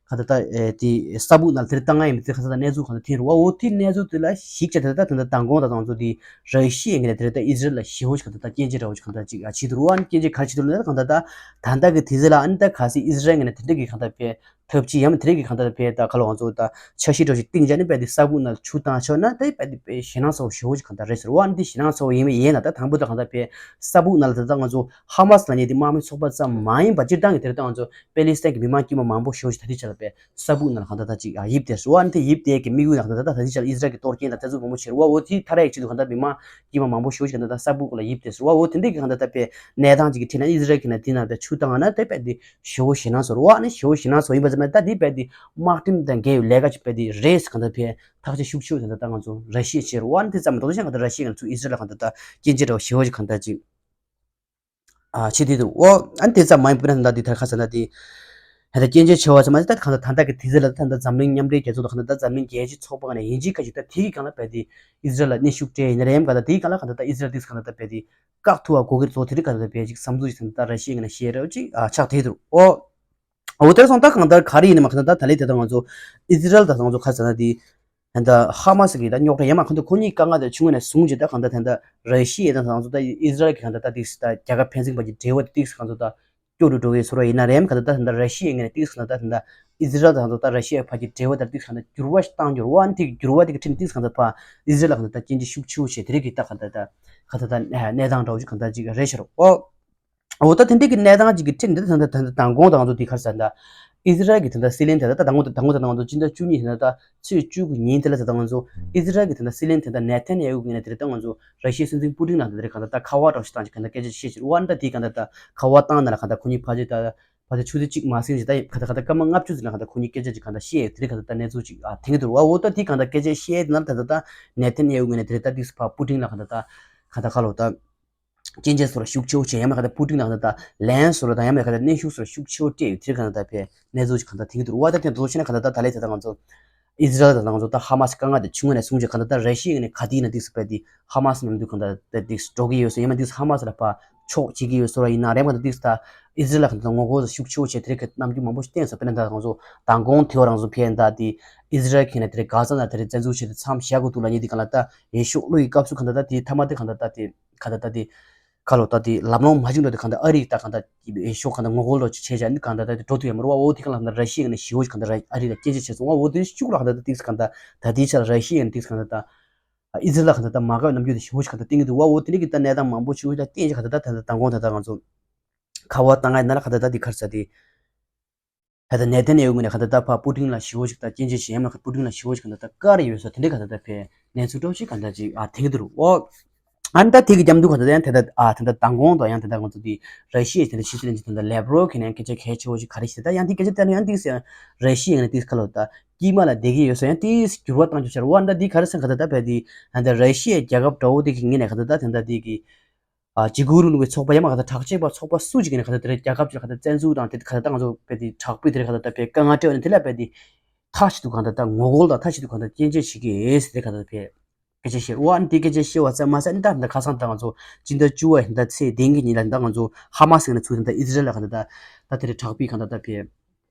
ག་ད་ད་དེ་ས་སྦུག་ནང་དེ་རེད། ད་ང་ཡིན་མི་དེ་ག་ད་ད་གནས་ཚུལ་ག་ད་འཐེན་རུ་བ། འོ་དེ་གནས་ཚུལ་དེ་ལ་གཞིགས་བྱས་དེ་ད་ད་ད་མདང་དགོང་ད་ད་ང་ཚོ་དེ་ར་ཤི་ཡའི་ངོས་ནས་དེ་རེད། ད་ཨི་ཟི་རལ་ལ་ཞེ་བོ་ཞིག་ག་ད་ད་སྐྱོན་བརྗོད་འདྲ་བོ་ཞིག་ག་ད་ཅིག་ཨ་བྱེད་དུ་རུ་བ། ཨ་ནི་སྐྱོན་བརྗོད་ག་རེ་བྱེད་དུ་རུ་ན་ད་ག་ད་ད་ད་ལྟ་གི་དུས་ཚོད་ལ་ཨ་ནི་ད་ག་སི་ཨི་ཟི་རལ་ངོས་ནས་དེ་འདྲ་གི་ག་ད་ཕེ་ཐབས་ཇུས་ཡང་མིན་དེ་རིང་གི་གང་ལྟར་བས་ད་ག་ལ་ང་ཚོ་ད་འཆར་གཞི་འདྲ་ཞིག་བཏིང་བྱས་ནས་བས་དེ་ས་སྦུག་ནང་ལ་ཆུ་བཏང་ཆོག་ན་དེ་བས་དེ་བས་ཞེད་སྣང་ཚ་བོ་ཞེ་བོ་ཞིག་གང་ལྟར་རེད་ཟེར་བ། ཨ་ནི་དེ་ཞེད་སྣང་ཚ་བོ་ཡིན་མིན་ཡིན་ན་ད་དང་པོ་ད་གང་ལྟར་བས་ས་སྦུག་ནང་ལ་ད་ལྟ་ང་ཚོ་ཧ་མ་སི་ལབ་མཁན་དེ་དམག་མི་ཚོགས་པ་ཙམ་མ་ཡིན་པ་སྤྱིར་བཏང་གི་དེ་རིང་ད་ང་ཚོ་པེ་ལི་སི་ཐན་གྱི་མི་མང་དཀྱུས་མ་མང་པོ་ཞེ་བོ་ཞིག་ད་ལྟའི་ཆ་ལ་བས་ས་སྦུག་ནང་ལ་གང་ལྟར་ད་ཅིག་ཡིབ་བསྡད་ཟེར་བ། ཨ་ནི་དེ་ཡིབ་བསྡད་ཀྱི་དམིགས་ཡུལ་ན་གང་ལྟར་ད་ད་ལྟའི་ཆ་ལ་ཨི་ཟི་རལ་གྱི་གཏོར་སྐྱོན་དང་དེ་ཚོ་མང་པོ་བྱེད་རེད་བ། འོ་དེ་ཐ་ར་ཡི་ཆེད་དུ་གང་ལྟར་མི་མང་དཀྱུས་མ་མང་པོ་ཞེ་བོ་ཞིག་གང་ལྟར་ད་ས་སྦུག་ལ་ཡིབ་བསྡད་ཟེར་བ། འོ་དེ་འདྲ་གི་གང་ལྟར་ད་བས་གནས་སྟངས་ཅིག་གི་ཁྲིད་ན་ཨི་ཟི་རལ་གྱི་ན་དེ་ན་བས་ཆུ་བཏང་ན་དེ་བས་དེ་ཞེ་བོ་ཞེད་སྣང་ཚ་བོ་རེད་བ། ཨ་ནི་ཞེ་བོ་ཞེད་སྣང་ཚ་བོ་ཡིན་པ་ཙམ་མ་ད་འདི་རྦད་དེ་དམག་ཁྲིམས་དང་འགལ་བའི་ལས་ཀ་ཅིག་རྦད་དེ་རེད་ཟེར་གང་ལྟར་བས་ཐག་གཅོད་ཤུགས་ཆེ་བོ་ཅིག་གང་ལྟར་ད་ང་ཚོ་ར་ཤི་ཡ་བྱས་རེད་བ། ཨ་ནི་དེ་ཙམ་མ་གཏོགས་གཞན་གང་ལྟར་ར་ཤི་ཡ་ང་ཚོ་ཨི་ཟི་རལ་ལ་གང་ལྟར་ད་སྐྱོན་བརྗོད་འདྲ་བ་ཞེ་བོ་ཅིག་གང་ལྟར་ཅིག་ཨ་བྱེད་དུས་འདུག་འོ། ཨ་ནི་དེ་ཙམ་མ་ཡིན་པ་ན་ད་འདི་ད་ཁ་ས་ན་དེ་ད་སྐྱོན་བརྗོད་ཆེ་བ་ཙམ་མ་ཟད་ད་གང་ལྟར་ད་ལྟ་གི་དུས་ཚོད་ལ་ད་ད་འཛམ་གླིང་མཉམ་འབྲེལ་རྒྱལ་ཚོགས་དང་གང་ལྟར་ད་འཛམ་གླིང་རྒྱལ་སྤྱིའི་ཚོགས་པ་གང་ལ་ཡིན་གཅིག་ཁ་ཅིག་ད་དེ་གི་གང་ལ་རྦད་དེ་ཨི་ཟི་རལ་ལ་གནོན་ཤུགས་སྤྲད་ཡིན་ན་རེད། ཡང་གང་ལྟར་དེ་གི་གང་ལ་རྦད་དེ་ཨི་ཟི་རལ་དེ་གང་ལ་རྦད་དེ་བཀག་ཐུབ་པ་དགོས་ཀྱི་རེད། ཚོ་དེ་རིགས་གང་ལ་རྦད་ཅིག་བསམ་ཚུལ་ཞིག་ད་ད་ར་ཤི་ཡ་ངོས་ནས་བཤད་རེད་ཅིག་ཨ་ཆགས་བསྡད་འདུག་འོ། འོ་དེར་སོང་ད་གང་ལྟར་ག་རེ་ཡིན་ནམ་གང་ལྟར་ད་ད་ལས་དེ་ད་ང་ཚོ་ཨི་ཟི་རལ་དང་ང་ཚོ་ཁ་ས་ན་དེ་ད་ཧ་མ་སི་གི་ད་རྙོག་དྲ་ཡང་མ་གང་ལྟར་ཁོ་གཉིས་དཀའ་ངལ་དེ་བྱུང་བ་ནས་བཟུང་བྱས་ད་གང་ལྟར་ད་ད་ར་ཤི་ཡ་དང་ང་ཚོ་ད་ཨི་ཟི་རལ་གི་གང་ལྟར་ད་ཏིག་ད་རྒྱལ་ཁབ་ཕན་ཚུན་བར་གྱི་འབྲེལ་བ་དེ་ཏིག་གང་ཚོ་ད་སྐྱོ་རུ་འགྲོ་གི་ཡོད་ཟེར་བ་ཡིན་ན་རེད། ཡང་གང་ལྟར་ད་ད་ར་ཤི་ཡའི་ངོས་ནས་ཏིག་གང་ལྟར་ད་ད་ཨི་ཟི་རལ་དང་ད་ར་ཤི་ཡའི་བར་གྱི་འབྲེལ་བ་དེར་ཏིག་གང་ལྟར་འགྱུར་བ་ཞིག་བཏང་འགྱུར་བ་ཨ་ནི་དེ་གི་འགྱུར་བ་དེ་གི་ཁྲིད་ནས་ཏིག་གང་ལྟར་ཕ་ཨི་ཟི་རལ་ལ་གང་ལྟར་ད་སྐྱོན་བརྗོད་ཤུགས་ཆེ་བོ་བྱས་དེ་རིགས་ཀྱི་ད་གང་ལྟར་ད་གང་ལྟར་ད་གནས་སྟངས་འདྲ་བོ་ཅིག་གང་ལྟར་ཅིག་རེད་ཤག་རོ། འོ་ད་དེ་འདྲ་གི་གནས་སྟངས་ཅིག་གི་ཁྲིད་ནས་ད་ད་ད་མདང་དགོང་ད་ང་ཚོ་དེ་ག་རེ་ཟེར་ད་ཨི་ཟི་རལ་གི་ད་ད་སྲིད་བློན་དེ་ད་ད་མདང་དགོང་ད་མདང་དགོང་ད་ང་ཚོ་སྤྱི་ཟླ་བཅུ་གཉིས་ད་ད་ཚེས་བཅུ་གི་ཉིན་དེ་ལ་ད་ད་ང་ཚོ་ཨི་ཟི་རལ་གི་ད་ད་སྲིད་བློན་དེ་ད་ནེ་ཐན་ཡ་ཧུ་གི་ངོས་ནས་དེ་ད་ང་ཚོ་ར་ཤི་ཡའི་སྲིད་འཛིན་པུ་ཏིན་ལ་ད་དེ་ག་ད་ད་ཁ་པར་འདྲ་བོ་ཞིག་བཏང་ཅིག་ག་ད་སྐད་ཆ་བཤད་ཅིག་འོ་ད་དེ་ག་ད་ད་ཁ་པར་བཏང་ན་ལ་ག་ད་ཁོ་གཉིས་ཕལ་ཆེར་ད་ཕལ་ཆེར་ཆུ་ཚོད་གཅིག་མ་ཟིན་ཅིག་ད་ག་ད་སྐར་མ་ལྔ་བཅུ་ཟིན་ལ་ག་ད་ཁོ་གཉིས་སྐད་ཆ་ཅིག་ག་ད་བཤད་དེ་ག་ད་ད་གནས་ཚུལ་ཅིག་ཨ་དེང་གི་འདུག་འོ་ད་དེ་ག་ད་སྐད་ཆ་བཤད་དེ་ན་ད་ད་ད་ནེ་ཐན་ཡ་ཧུ་གི་ངོས་ནས་དེ་ད་ཏིག་ཕ་པུ་ཏིན་ལ་ག་ད་ད་ག་ད་ཁ་ལོ་ད། སྐྱོན་བརྗོད་སོགས་ལ་ཤུགས་ཆེ་བོ་བྱས། ཡང་མིན་གང་ལྟར་པུ་ཏིན་ལ་གང་ལྟར་ད་ལན་སོགས་ལ་དང་ཡང་མིན་གང་ལྟར་གནོན་ཤུགས་སོགས་ལ་ཤུགས་ཆེ་བོ་སྤྲད་ཡོད། དེ་གང་ལྟར་ད་ཕེ་གནས་ཚུལ་ཅིག་གང་ལྟར་དེང་དུ་རུ་བ་ད་དེ་འདུག་བྱས་ན་གང་ལྟར་ད་ད་ལས་དེ་ད་ང་ཚོ་ཨི་ཟི་རལ་དང་ང་ཚོ་ད་ཧ་མ་སི་དཀའ་ངལ་དེ་བྱུང་བ་ནས་བཟུང་བྱས་གང་ལྟར་ད་ར་ཤི་ཡའི་ངོས་ནས་ག་དུས་ཡིན་ན་ཏིག་སུ་ཕེ་དེ་ཧ་མ་སི་མཉམ་དུ་གང་ལྟར་ད་ཏིག་སུ་འགྲོ་གི་ཡོད་སོ། ཡང་མིན་ཏིག་སུ་ཧ་མ་སི་ལ་ཕ་ཕྱོགས་བྱེད་ཀྱི་ཡོད་སོ་ར་ཡིན་ན་རེད། མ་ད་ཏིག་སུ་ད་ཨི་ཟི་རལ་ལ་གང་ལྟར་ངོ་རྒོལ་ཤུགས་ཆེ་བོ་བྱས་དེ་རིགས་ཀྱི་རྣམ་འགྱུར་མང་པོ་ཞིག་བསྟན་སོང་། དཔེར་ན་ད་ང་ཚོ་མདང་དགོང་དེ་བ་རང་ཚོ་ཕེ་ཡིན་ད་དེ་ཨི་ཟི་རལ་གྱི་ངོས་ནས་དེ་རིགས་གྷ་ཟ་ན་དེ་རིགས་བཙན་འཛུལ་བྱས་ཏེ་མཚམས་བཞག་དགོས་འདུག་ལབ་མཁན་དེ་གང་ལྟར་ད་འོས་ཤོག་བླུགས་ཡི་སྐབས་སུ་གང་ལྟར་ད་དེ་མཐའ་མ་དེ་གང་ལྟར་ད་དེ་གང་ལྟར་ད་དེ། ཁ་ལོ་ད་དེ་ལམ་ལྷོང་མ་བྱུང་འགྲོ་དེ་གང་ལྟར་ཨ་རི་ད་གང་ལྟར་ཤོག་གང་ལྟར་ངོ་རྒོལ་ལོ་ཆེ་ཆ་ནི་གང་ལྟར་ད་དེ་འགྲོ་ཐུབ་ཡ་མ་རེད་བ། འོ་དེ་གང་ལ་གང་ལྟར་ར་ཤི་ཡ་ནས་ཞི་བོ་ཞིག་གང་ལྟར་ཨ་རི་ལ་སྐྱོན་བརྗོད་བྱས་སོང་བ། འོ་དེ་ཤུགས་ལ་གང་ལྟར་ད་དེ་གང་ལྟར་ད་དེ་ཆ་ལ་ར་ཤི་ཡ་ནས་དེ་གང་ལྟར་ད་ཨི་ཟི་རལ་ལ་གང་ལྟར་ད་མ་དགའ་བའི་རྣམ་འགྱུར་དེ་ཞི་བོ་ཞིག་གང་ལྟར་བསྟན་གྱི་འདུག་བ། འོ་དེ་ནི་གི་ད་གནས་སྟངས་མང་པོ་ཞིག་ད་བསྟན་ཅིག་གང་ལྟར་ད་ད་ལྟ་མདང་དགོང་ད་ད་ང་ཚོ་ཁ་བ་བཏང་ཡ་ན་ལ་གང་ལྟར་ད་དེ་གར་ས་དེ། ད་ལྟ་ནེ་ཐན་ཡ་ཧུ་ངོས་ནས་ག་ད་ལྟ་ཕ་པུ་ཏིན་ལ་ཞི་བོ་ཞིག་དང་སྐྱོན་བརྗོད་བྱེད་ཡ་མ་པུ་ཏིན་ལ་ཞི་བོ་ཞིག་ག་ད་ལྟ་བཀར་ཡོད་ས་དེ་འདྲའི་ག་ད་ལྟ་ཕའི་གནས་ཚུལ་འདྲ་བོ་ཞིག་ག་ད་ཅིག་ཨ་ཐེངས་ཀྱི་འདུག་རུ་ཨོ། ཨ་ནི་ད་དེ་གི་རྒྱབ་འདུག་ག་ད་ལྟ་ཡང་དེ་ད་ཨ་དེ་ད་མདང་དགོང་དང་ཡང་དེ་ད་ང་ཚོ་དེ་ར་ཤི་ཡའི་དེ་ད་ཕྱི་སྲིད་བློན་ཆེན་དེ་ད་ལེབ་རོ་གི་ནས་སྐད་ཆ་གལ་ཆེ་བོ་ཞིག་ག་རེ་བཤད་ད་ཡང་དེ་སྐད་ཆ་དེ་ནས་ཡང་དེ་ར་ཤི་ཡ་ནས་དེ་ག་ལོ་ད་དཀྱིལ་མ་ལ་བསྡད་ཀྱི་ཡོད་ས་ཡང་དེ་འགྱུར་བ་བཏང་ཆོག་ཤར་བ་ད་དེ་ག་རེ་ས་ག་ད་ལྟ་ཕའི་དེ་ད་ར་ཤི་ཡའི་རྒྱལ་ཁབ་འདྲ་བོ་དེ་གི་ངོས་ནས་ག་ད་ད་དེ་ད་དེ་གི་ཨ་ཅི་གུ་རུ་ལུང་གི་ཚོགས་པ་ཡང་མ་ག་ད་དྲག་ཆས་པ་ཚོགས་པ་སུ་ཅིག་ནས་ག་ད་དེ་རྒྱལ་ཁབ་ཅིག་ག་ད་བཙན་འཛུལ་དང་དེ་ག་ད་ད་ང་ཚོ་བེ་དེ་དྲག་པོའི་དེ་ག་ད་ད་བེ་དཀའ་ངལ་སྤྲད་ནས་དེ་ལ་བེ་དེ་མཐའ་གཅིག་ཏུ་ག་ད་ད་ངོ་རྒོལ་དང་མཐའ་གཅིག་ཏུ་ག་ད་སྐྱོན་བརྗོད་བྱེད་ཀྱི་ཡོད་ཟེར་དེ་ག་ད་བེ་སྐད་ཆ་བཤད་བ་ཨ་ནི་དེ་སྐད་ཆ་བཤད་བ་ཙམ་མ་ཟད་ཨ་ནི་ད་ད་ཁ་སང་ད་ང་ཚོ་སྤྱི་ཟླ་བཅུ་བ་ཡི་ད་ཚེས་བདུན་གི་ཉིན་ལ་ད་ང་ཚོ་ཧ་མ་སི་ནས་ཚུར་ད་ཨི་ཟི་རལ་ལ་ག་ད་ད་ད་དེ་རེ་དྲག་པོའི་ག་ད་ད་བེ་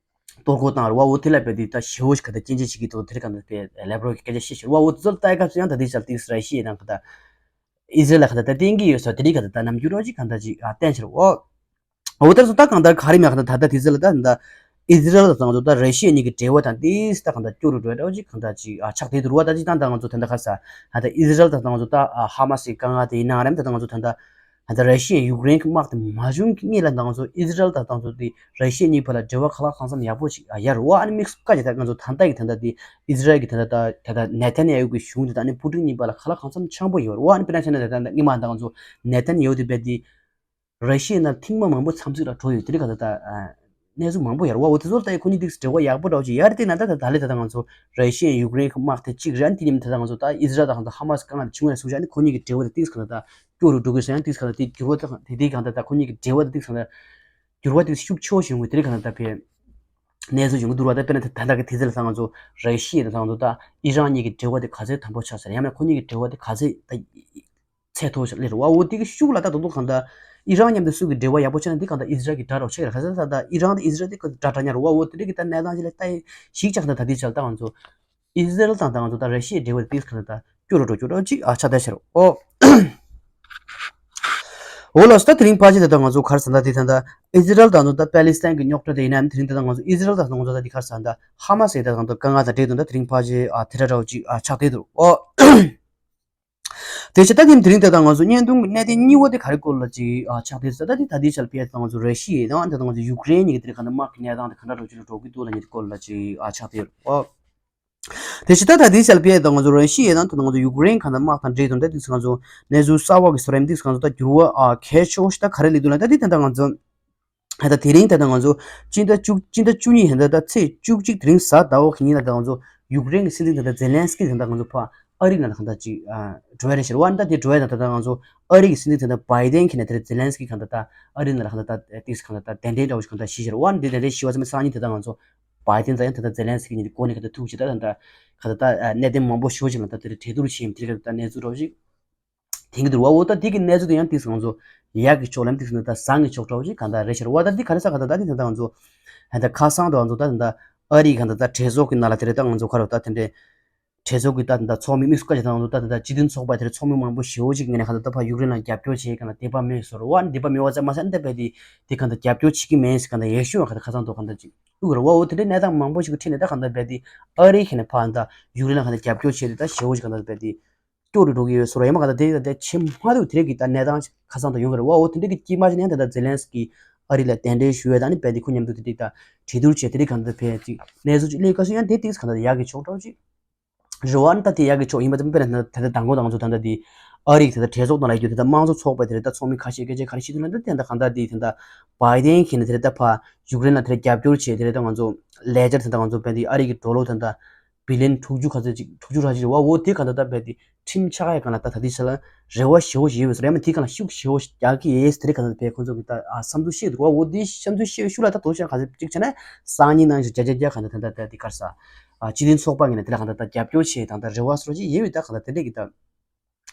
གཏོར་རྒོལ་བཏང་རུ་བ་འོ་དེ་ལ་བེ་དེ་ད་ཞི་བོ་ཞིག་ག་ད་སྐྱོན་བརྗོད་བྱེད་ཀྱི་འདུག་དེ་ག་ད་བེ་ལེབ་རོ་གི་སྐད་ཆ་བཤད་ཤར་བ་འོ་དེ་ཚོ་ལ་ལྟ་ཡ་སྐབས་སུ་ཡང་ད་དེ་ཅག་དེ་ར་ཤི་ཡའི་ནང་ག་ད། ཨི་ཟི་རལ་ལ་ག་ད་ལྟ་བསྟན་གྱི་ཡོད་ས་དེ་རིགས་ག་ད་ལྟ་རྣམ་འགྱུར་རོ་ཅིག་ག་ད་ཅིག་ཨ་བསྟན་ཕྱིར་འོ། འོ་དེར་སོ་ད་གང་ལྟར་ག་རེ་མེད་ག་ད་ད་ལྟ་དེ་ཟེར་ལ་ད་ད་ཨི་ཟི་རལ་དང་ང་ཚོ་ད་ར་ཤི་ཡ་གཉིས་ཀྱི་འབྲེལ་བ་དང་དེ་ད་གང་ལྟར་སྐྱོ་རུ་འགྲོ་ཡ་འདྲ་བོ་ཅིག་གང་ལྟར་ཅིག་ཨ་ཆགས་བསྡད་འདུག་རུ་བ། ད་ཅིག་ད་ད་ང་ཚོ་ད་ལྟ་ག་ས་ད་ལྟ་ཨི་ཟི་རལ་དང་ད་ང་ཚོ་ད་ཧ་མ་སི་དཀའ་ངལ་དེ་ཡིན་ན་རེམ་ད་ད་ང་ཚོ་ད་ལྟ་ད་ལྟ་ར་ཤི་ཡ་ཡུཀ་རེན་གྱི་དམག་དེ་མ་བྱུང་གི་སྔོན་ལ་ད་ང་ཚོ་ཨི་ཟི་རལ་དང་ད་ང་ཚོ་དེ་ར་ཤི་ཡ་གཉིས་བར་ལ་འབྲེལ་བ་གང་ལ་གང་འཚམ་ཡག་པོ་ཅིག་ཨ་ཡར་རུ་བ། ཨ་ནི་དམིགས་སུ་བཀར་ཅིག་ད་ང་ཚོ་ད་ལྟ་གི་ད་ལྟ་དེ་ཨི་ཟི་རལ་གྱི་ད་ལྟ་ད་ད་ལྟ་ནེ་ཐན་ཡ་ཧུ་གི་གཞུང་དེ་དང་ཨ་ནི་པུ་ཏིན་གཉིས་བར་ལ་གང་ལ་གང་འཚམ་འཆམ་པོ་ཡོད་རེད་བ། ཨ་ནི་དཔེར་ན་བྱས་ན་ད་ལྟ་སྔོན་མ་ད་ང་ཚོ་ནེ་ཐན་ཡ་ཧུ་དེ་རྦད་དེ་ར་ཤི་ཡའི་ནང་ཐེངས་མ་མང་པོ་འཚམས་གཟིགས་ལ་འགྲོ་ཡོད་དེ་རིགས་ག་ད་ལྟ་གནས་ཚུལ་མང་པོ་ཡོད་རེད་བ། འོ་དེ་ཚོ་ལྟ་ཡི་ཁོ་གཉིས་ཏིག་འབྲེལ་བ་ཡག་པོ་འདྲ་བོ་ཅིག་ཡར་བལྟས་ན་ད་ད་ད་ལེ་ད་ལྟ་ང་ཚོ་ར་ཤི་ཡ་ཡུཀ་རེན་གྱི་དམག་དེ་གཅིག་རེད། ཨ་ནི་དེ་མཉམ་དུ་ད་ལྟ་ང་ཚོ་ད་ཨི་ཟི་རལ་དང་ད་ཧ་མ་སི་དཀའ་ངལ་དེ་བྱུང་བའི་སུ་ཞིག་ཨ་ནི་ཁོ་གཉིས་ཀྱི་འབྲེལ་བ་དེ་ཏིག་ག་ད་ལྟ་སྐྱོ་རུ་འགྲོ་གི་ཟེར་ཡང་ཏིག་ག་ད་དེ་འགྱུར་བ་དེ་དེ་གང་ད་ད་ཁོ་གཉིས་ཀྱི་འབྲེལ་བ་དེ་ཏིག་ག་ད་འགྱུར་བ་དེ་ཤུགས་ཆེ་བོ་ཞིག་ཡོང་གི་དེ་རིགས་གང་ད་ད་ཕེ་གནས་ཚུལ་ཡོང་གི་འདུག་ར། ད་དཔེར་ན་ད་ད་ལྟ་གི་དེ་ཚེ་ལ་ད་ང་ཚོ་ར་ཤི་ཡ་དང་ད་ང་ཚོ་ད་ཨི་རན་གཉིས་ཀྱི་འབྲེལ་བ་དེ་ག་ཚོད་དམ་པོ་ཆགས་ཟེར་ཡང་ན་ཁོ་གཉིས་ཀྱི་འབྲེལ་བ་དེ་ག་ཚོད་ད་ཚད་མཐོ་ཞིག་སླེབས་རེད་བ། འོ་དེ་གི་ཤུགས་ལ་ད་དོ་དོ་གང་ད་ཨི་རན་མཉམ་དུ་སུ་གི་འབྲེལ་བ་ཡག་པོ་ཆགས་ན་དེ་གང་ད་ཨི་ཟི་རལ་གི་དགྲ་རོགས་ཆགས་ཀྱི་རེད། ག་ཚོད་ད་ད་ཨི་རན་དང་ཨི་ཟི་རལ་དེ་ག་དགྲ་དྲག་ཉར་བ། འོ་དེ་རིགས་ཀྱི་ད་གནས་སྟངས་ཅིག་ལ་ལྟ་ཡི་ཞིག་ཆགས་ན་ད་དེ་ཆགས་ད་ང་ཚོ་ཨི་ཟི་རལ་དང་ད་ང་ཚོ་ད་ར་ཤི་ཡའི་འབྲེལ་བ་དེ་གང་ད་སྐྱོ་རུ་འགྲོ་སྐྱོ་རུ་ཅིག་ཨ་ཆགས་བསྡད་ཤག་རེད། ཨོ། འོ་ལགས་སོ། ད་དེ་རིང་ཕལ་ཆེར་ད་ལྟ་ང་ཚོ་ག་རེ་ཟེར་ད་དེ་ད་ལྟ་ཨི་ཟི་རལ་དང་ད་ལྟ་པེ་ལི་སི་ཐན་གྱི་རྙོག་དྲ་དེ་ཡིན་ནའང་དེ་རིང་ད་ལྟ་ང་ཚོ་ཨི་ཟི་རལ་དང་ང་ཚོ་ད་དེ་ག་རེ་ཟེར་ད་ཧ་མ་སི་ད་ད་དཀའ་ངལ་དང་འབྲེལ་དུ་ད་དེ་རིང་ཕལ་ཆེར་ཨ་དེ་འདྲ་འདྲ་བོ་ཅིག་ཨ་ཆགས་བསྡད་འདུག་ཨོ། དེ་བྱས་ད་དེ་དེ་རིང་ད་ལྟ་ང་ཚོ་བརྙན་ཐུང་གི་གནད་དོན་གཉིས་པ་དེ་ག་རེ་སྐོར་ལ་ཅིག་ཨ་ཆགས་བསྡད་ཟེར་ད་དེ་ད་དེ་ཆ་ལ་ཕལ་ཆེར་ད་ང་ཚོ་ར་ཤི་ཡ་དང་ད་ལྟ་ང་ཚོ་ཡུཀ་རེན་གཉིས་ཀྱི་དེ་རིང་ག་ད་དམག་གི་གནས་སྟངས་དེ་ག་འདྲ་འདྲ་བོ་ཅིག་ལ་འགྲོ་གི་འདུག་ལབ་མཁན་དེ་སྐོར་ལ་ཅིག་ཨ་ཆགས་བསྡད་ཡོད་རེད་ཨོ། དེ་བཞིན་ད་ད་ལྟའི་ཆར་བལྟས་ད་ང་ཚོ་ར་ཤི་ཡ་དང་ད་ང་ཚོ་ཡུཀ་རེན་གང་ལྟར་དམག་དང་འབྲེལ་དོན་ད་དེ་ང་ཚོ་གནས་ཚུལ་གསར་བ་གི་བཟོ་རིམ་དེ་ང་ཚོ་ད་འགྱུར་བ་ཨ་གལ་ཆེ་བོ་ཞིག་ད་ག་རེ་སླེབས་འདུག་ལབ་ད་དེ་ད་ལྟ་ང་ཚོ་ད་དེ་རིང་ད་ལྟ་ང་ཚོ་སྤྱི་ཟླ་བཅུ་སྤྱི་ཟླ་བཅུ་གཉིས་ད་ལྟ་ཚེས་བཅུ་གཅིག་དེ་རིང་གཟའ་ཟླ་བ་གི་ཉིན་ལ་ད་ང་ཚོ་ཡུཀ་རེན་གི་སྲིད་འཛིན་ད་ལྟ་ཛེ་ལན་སི་ཀི་ད་ལྟ་ང་ཚོ་ཕ་ཨ་རི་ནང་ལ་གང་ལྟར་ཅིག་ཨ་འགྲོ་ཡ་རེད་ཤག་རེད་བ། ད་དེ་འགྲོ་ཡ་ད་ད་ལྟ་ང་ཚོ་ཨ་རི་གི་སྲིད་འཛིན་ད་ལྟ་བྷའི་ཌེན་གི་ནས་དེ་ཛེ་ལན་སི་ཀི་གང་ལྟར་ད་ཨ་རི་ནང་ལ་གང་ལྟར་ད་ཏིས་གང་ལྟར་ད་གདན་འདྲེན་འདྲ་བོ་ཞིག་གང་ལྟར་ཞུས་ཤག་རེད་བ། འདི་གདན་འདྲེན་ཞུས་པ་ཚང་མ་སང་ཉིན་དེ་ད་ང་ཚོ་བྷའི་ཌེན་དང་ཡང་ད་ལྟ་ཛེ་ལན་སི་ཀི་གཉིས་ཀྱི་སྒོ་ནས་ག་ད་ཐུག་བྱས་ད་ད་ག་ད་ད་གནད་དོན་མང་པོ་ཞེ་པོ་ཅིག་ལ་ད་དེར་གྲོས་བསྡུར་བྱས་ཡིན་དེ་ག་ད་གནས་ཚུལ་འདྲ་བོ་ཞིག་དེང་གི་འདུག་བ། འོ་ད་དེ་གི་གནས་ཚུལ་དེ་ཡང་ཏིས་ང་ཚོ་ཡག་གི་ཕྱོགས་ལ་ཏིས་ང་ད་བཟང་གི་ཕྱོགས་འདྲ་བོ་ཞིག་ག་ད་རེད་ཤག་རེད་བ། ད་དེ་ག་རེ་ས་ག་ད་ད་དེ་ད་ད་ང་ཚོ་ད་ཁ་སང་དུ་ང་ཚོ་ད་ད་ཨ་རི་ག་ད་ད་གྲོས་ཚོགས་ཀྱི་ནང་ལ་དེ་རེད་ད་ང་ཚོ་ག་རེ་ད་དེ་འདྲའི་གྲོས་ཚོགས་ཀྱི་ད་ད་ཚོགས་མི་དམིགས་སུ་བཀར་བྱས་ད་ང་ཚོ་ད་ད་སྤྱི་མཐུན་ཚོགས་པ་དེར་ཚོགས་མི་མང་པོ་ཞེ་པོ་ཅིག་ངོས་ནས་ག་ད་ད་ཕ་ཡུཀ་རེན་ལ་རྒྱབ་སྐྱོར་བྱེད་ག་ན་དད་པ་མེད་ཟེར་བ། དད་པ་མེད་པ་ཙམ་མ་ཟད་ཨ་ནི་དེ་ག་ད་རྒྱབ་སྐྱོར་བྱེད་ཀྱི་མེད་ཟེར་ག་ད་ཡེ་ཤུ་ཡང་ག་ད་ཁ་སང་དུ་ག་ད་ཅིག་ཨུ་ག་རེད་བ། འོ་དེ་འདྲའི་གནས་སྟངས་མང་པོ་ཞིག་གི་ཁྲིད་ནས་ད་ག་ད་རྦད་དེ་ཨ་རི་ཁ་ནས་ཕ་ད་ཡུཀ་རེན་ལ་ག་ད་རྒྱབ་སྐྱོར་བྱས་ཏེ་ད་ཞེ་པོ་ཞིག་ག་ད་རྦད་དེ་སྐྱོ་རུ་འགྲོ་གི་ཡོད་ཟེར་བ། ཡང་མ་ག་ད་དེ་ད་དེ་ཕྱི་མ་འདུག་དེ་རིགས་ཀྱི་ད་གནས་སྟངས་ཁ་སང་དུ་ཡོང་གི་རེད་བ། འོ་དེ་འདྲའི་གི་དཀྱིལ་མ་ཞིག་ནས་ད་ད་ཛེ་ལན་སི་ཀི་ཨ་རི་ལ་གདན་འདྲེན་ཞུ་ཡས་ད་ནི་རྦད་དེ་ཁོ་མཉམ་དུ་དེ་འདྲའི་ད་གྲོས་བསྡུར་བྱས་དེ་རིགས་ག་ད་རྦད་དེ་གནས་ཚུལ་ཅིག་སླེབས་སྐབས་སུ་ཡང་དེ་ཏིག་ག་ད་ཡག་གི་ཕྱོགས་འདྲ་བོ་ཅིག་རེད་བ། ཨ་ནི་ད་དེ་ཡག་གི་ཕྱོགས་ཡིན་པ་ཙམ་དཔེར་ན་ད་ལྟ་མདང་དགོང་དང་ང་ཚོ་ད་ལྟ་དེ་ཨ་རིའི་ད་ལྟ་གྲོས་ཚོགས་ནང་ལ་ཡོད་དེ་ད་དམངས་གཙོ་ཚོགས་པའི་དེ་རེད་ད་ཚོགས་མི་ཁ་ཤས་སྐད་ཆ་ག་རེ་བཤད་འདུག་ན་ད་དེ་ད་གང་ལྟར་དེ་ད་ལྟ་བྷའི་ཌེན་གྱིས་ནི་དེ་རེད་ད་ཕ་ཡུཀ་རེན་ལ་དེ་རེད་རྒྱབ་སྐྱོར་བྱས་དེ་རེད་ད་ང་ཚོ་ལེ་ཇར་དེ་ད་ང་ཚོ་བས་དེ་ཨ་རི་གི་ཌོ་ལར་ད་ལྟ་བི་ལི་ཡན་དྲུག་ཅུ་ག་ཚོད་ཅིག་དྲུག་ཅུ་ར་ཅིག་རེད་བ། འོ་དེ་གང་ལྟར་ད་བས་དེ་ཁྲིམས་ཆགས་ཡ་གང་ལ་ད་ད་དེ་ཆ་ལ་རེ་བ་ཞེ་བོ་ཞིག་ཡོད་པས་སོ་རེད་མ་དེ་གང་ལ་ཤུགས་ཞེ་བོ་ཞིག་རྒྱག་གི་ཡོད་དེ་རེད་གང་ལྟར་བས་ཁོང་ཚོ་གི་ད་ཨ་བསམ་ཚུལ་བཤད་འདུག་བ། འོ་དེ་བསམ་ཚུལ་བཤད་ཤུགས་ལ་ད་དོ་ཤ་ག་ཚོད་ཅིག་བྱས་ན་སང་ཉིན་ནང་བཞིན་བརྒྱ་ཆ་བརྒྱ་གང་ལྟར་ད་ད་དེ་གར་ས། ཨ་སྤྱི་མཐུན་ཚོགས་པ་ངོས་ནས་དེ་ལ་གང་ལྟར་ད་རྒྱབ་སྐྱོར་བྱེད་དང་ད་རེ་བ་སོགས་ཅིག་ཡོད་པའི་ད་གང་ལྟར་དེ་འདྲས་ཀྱི་ད་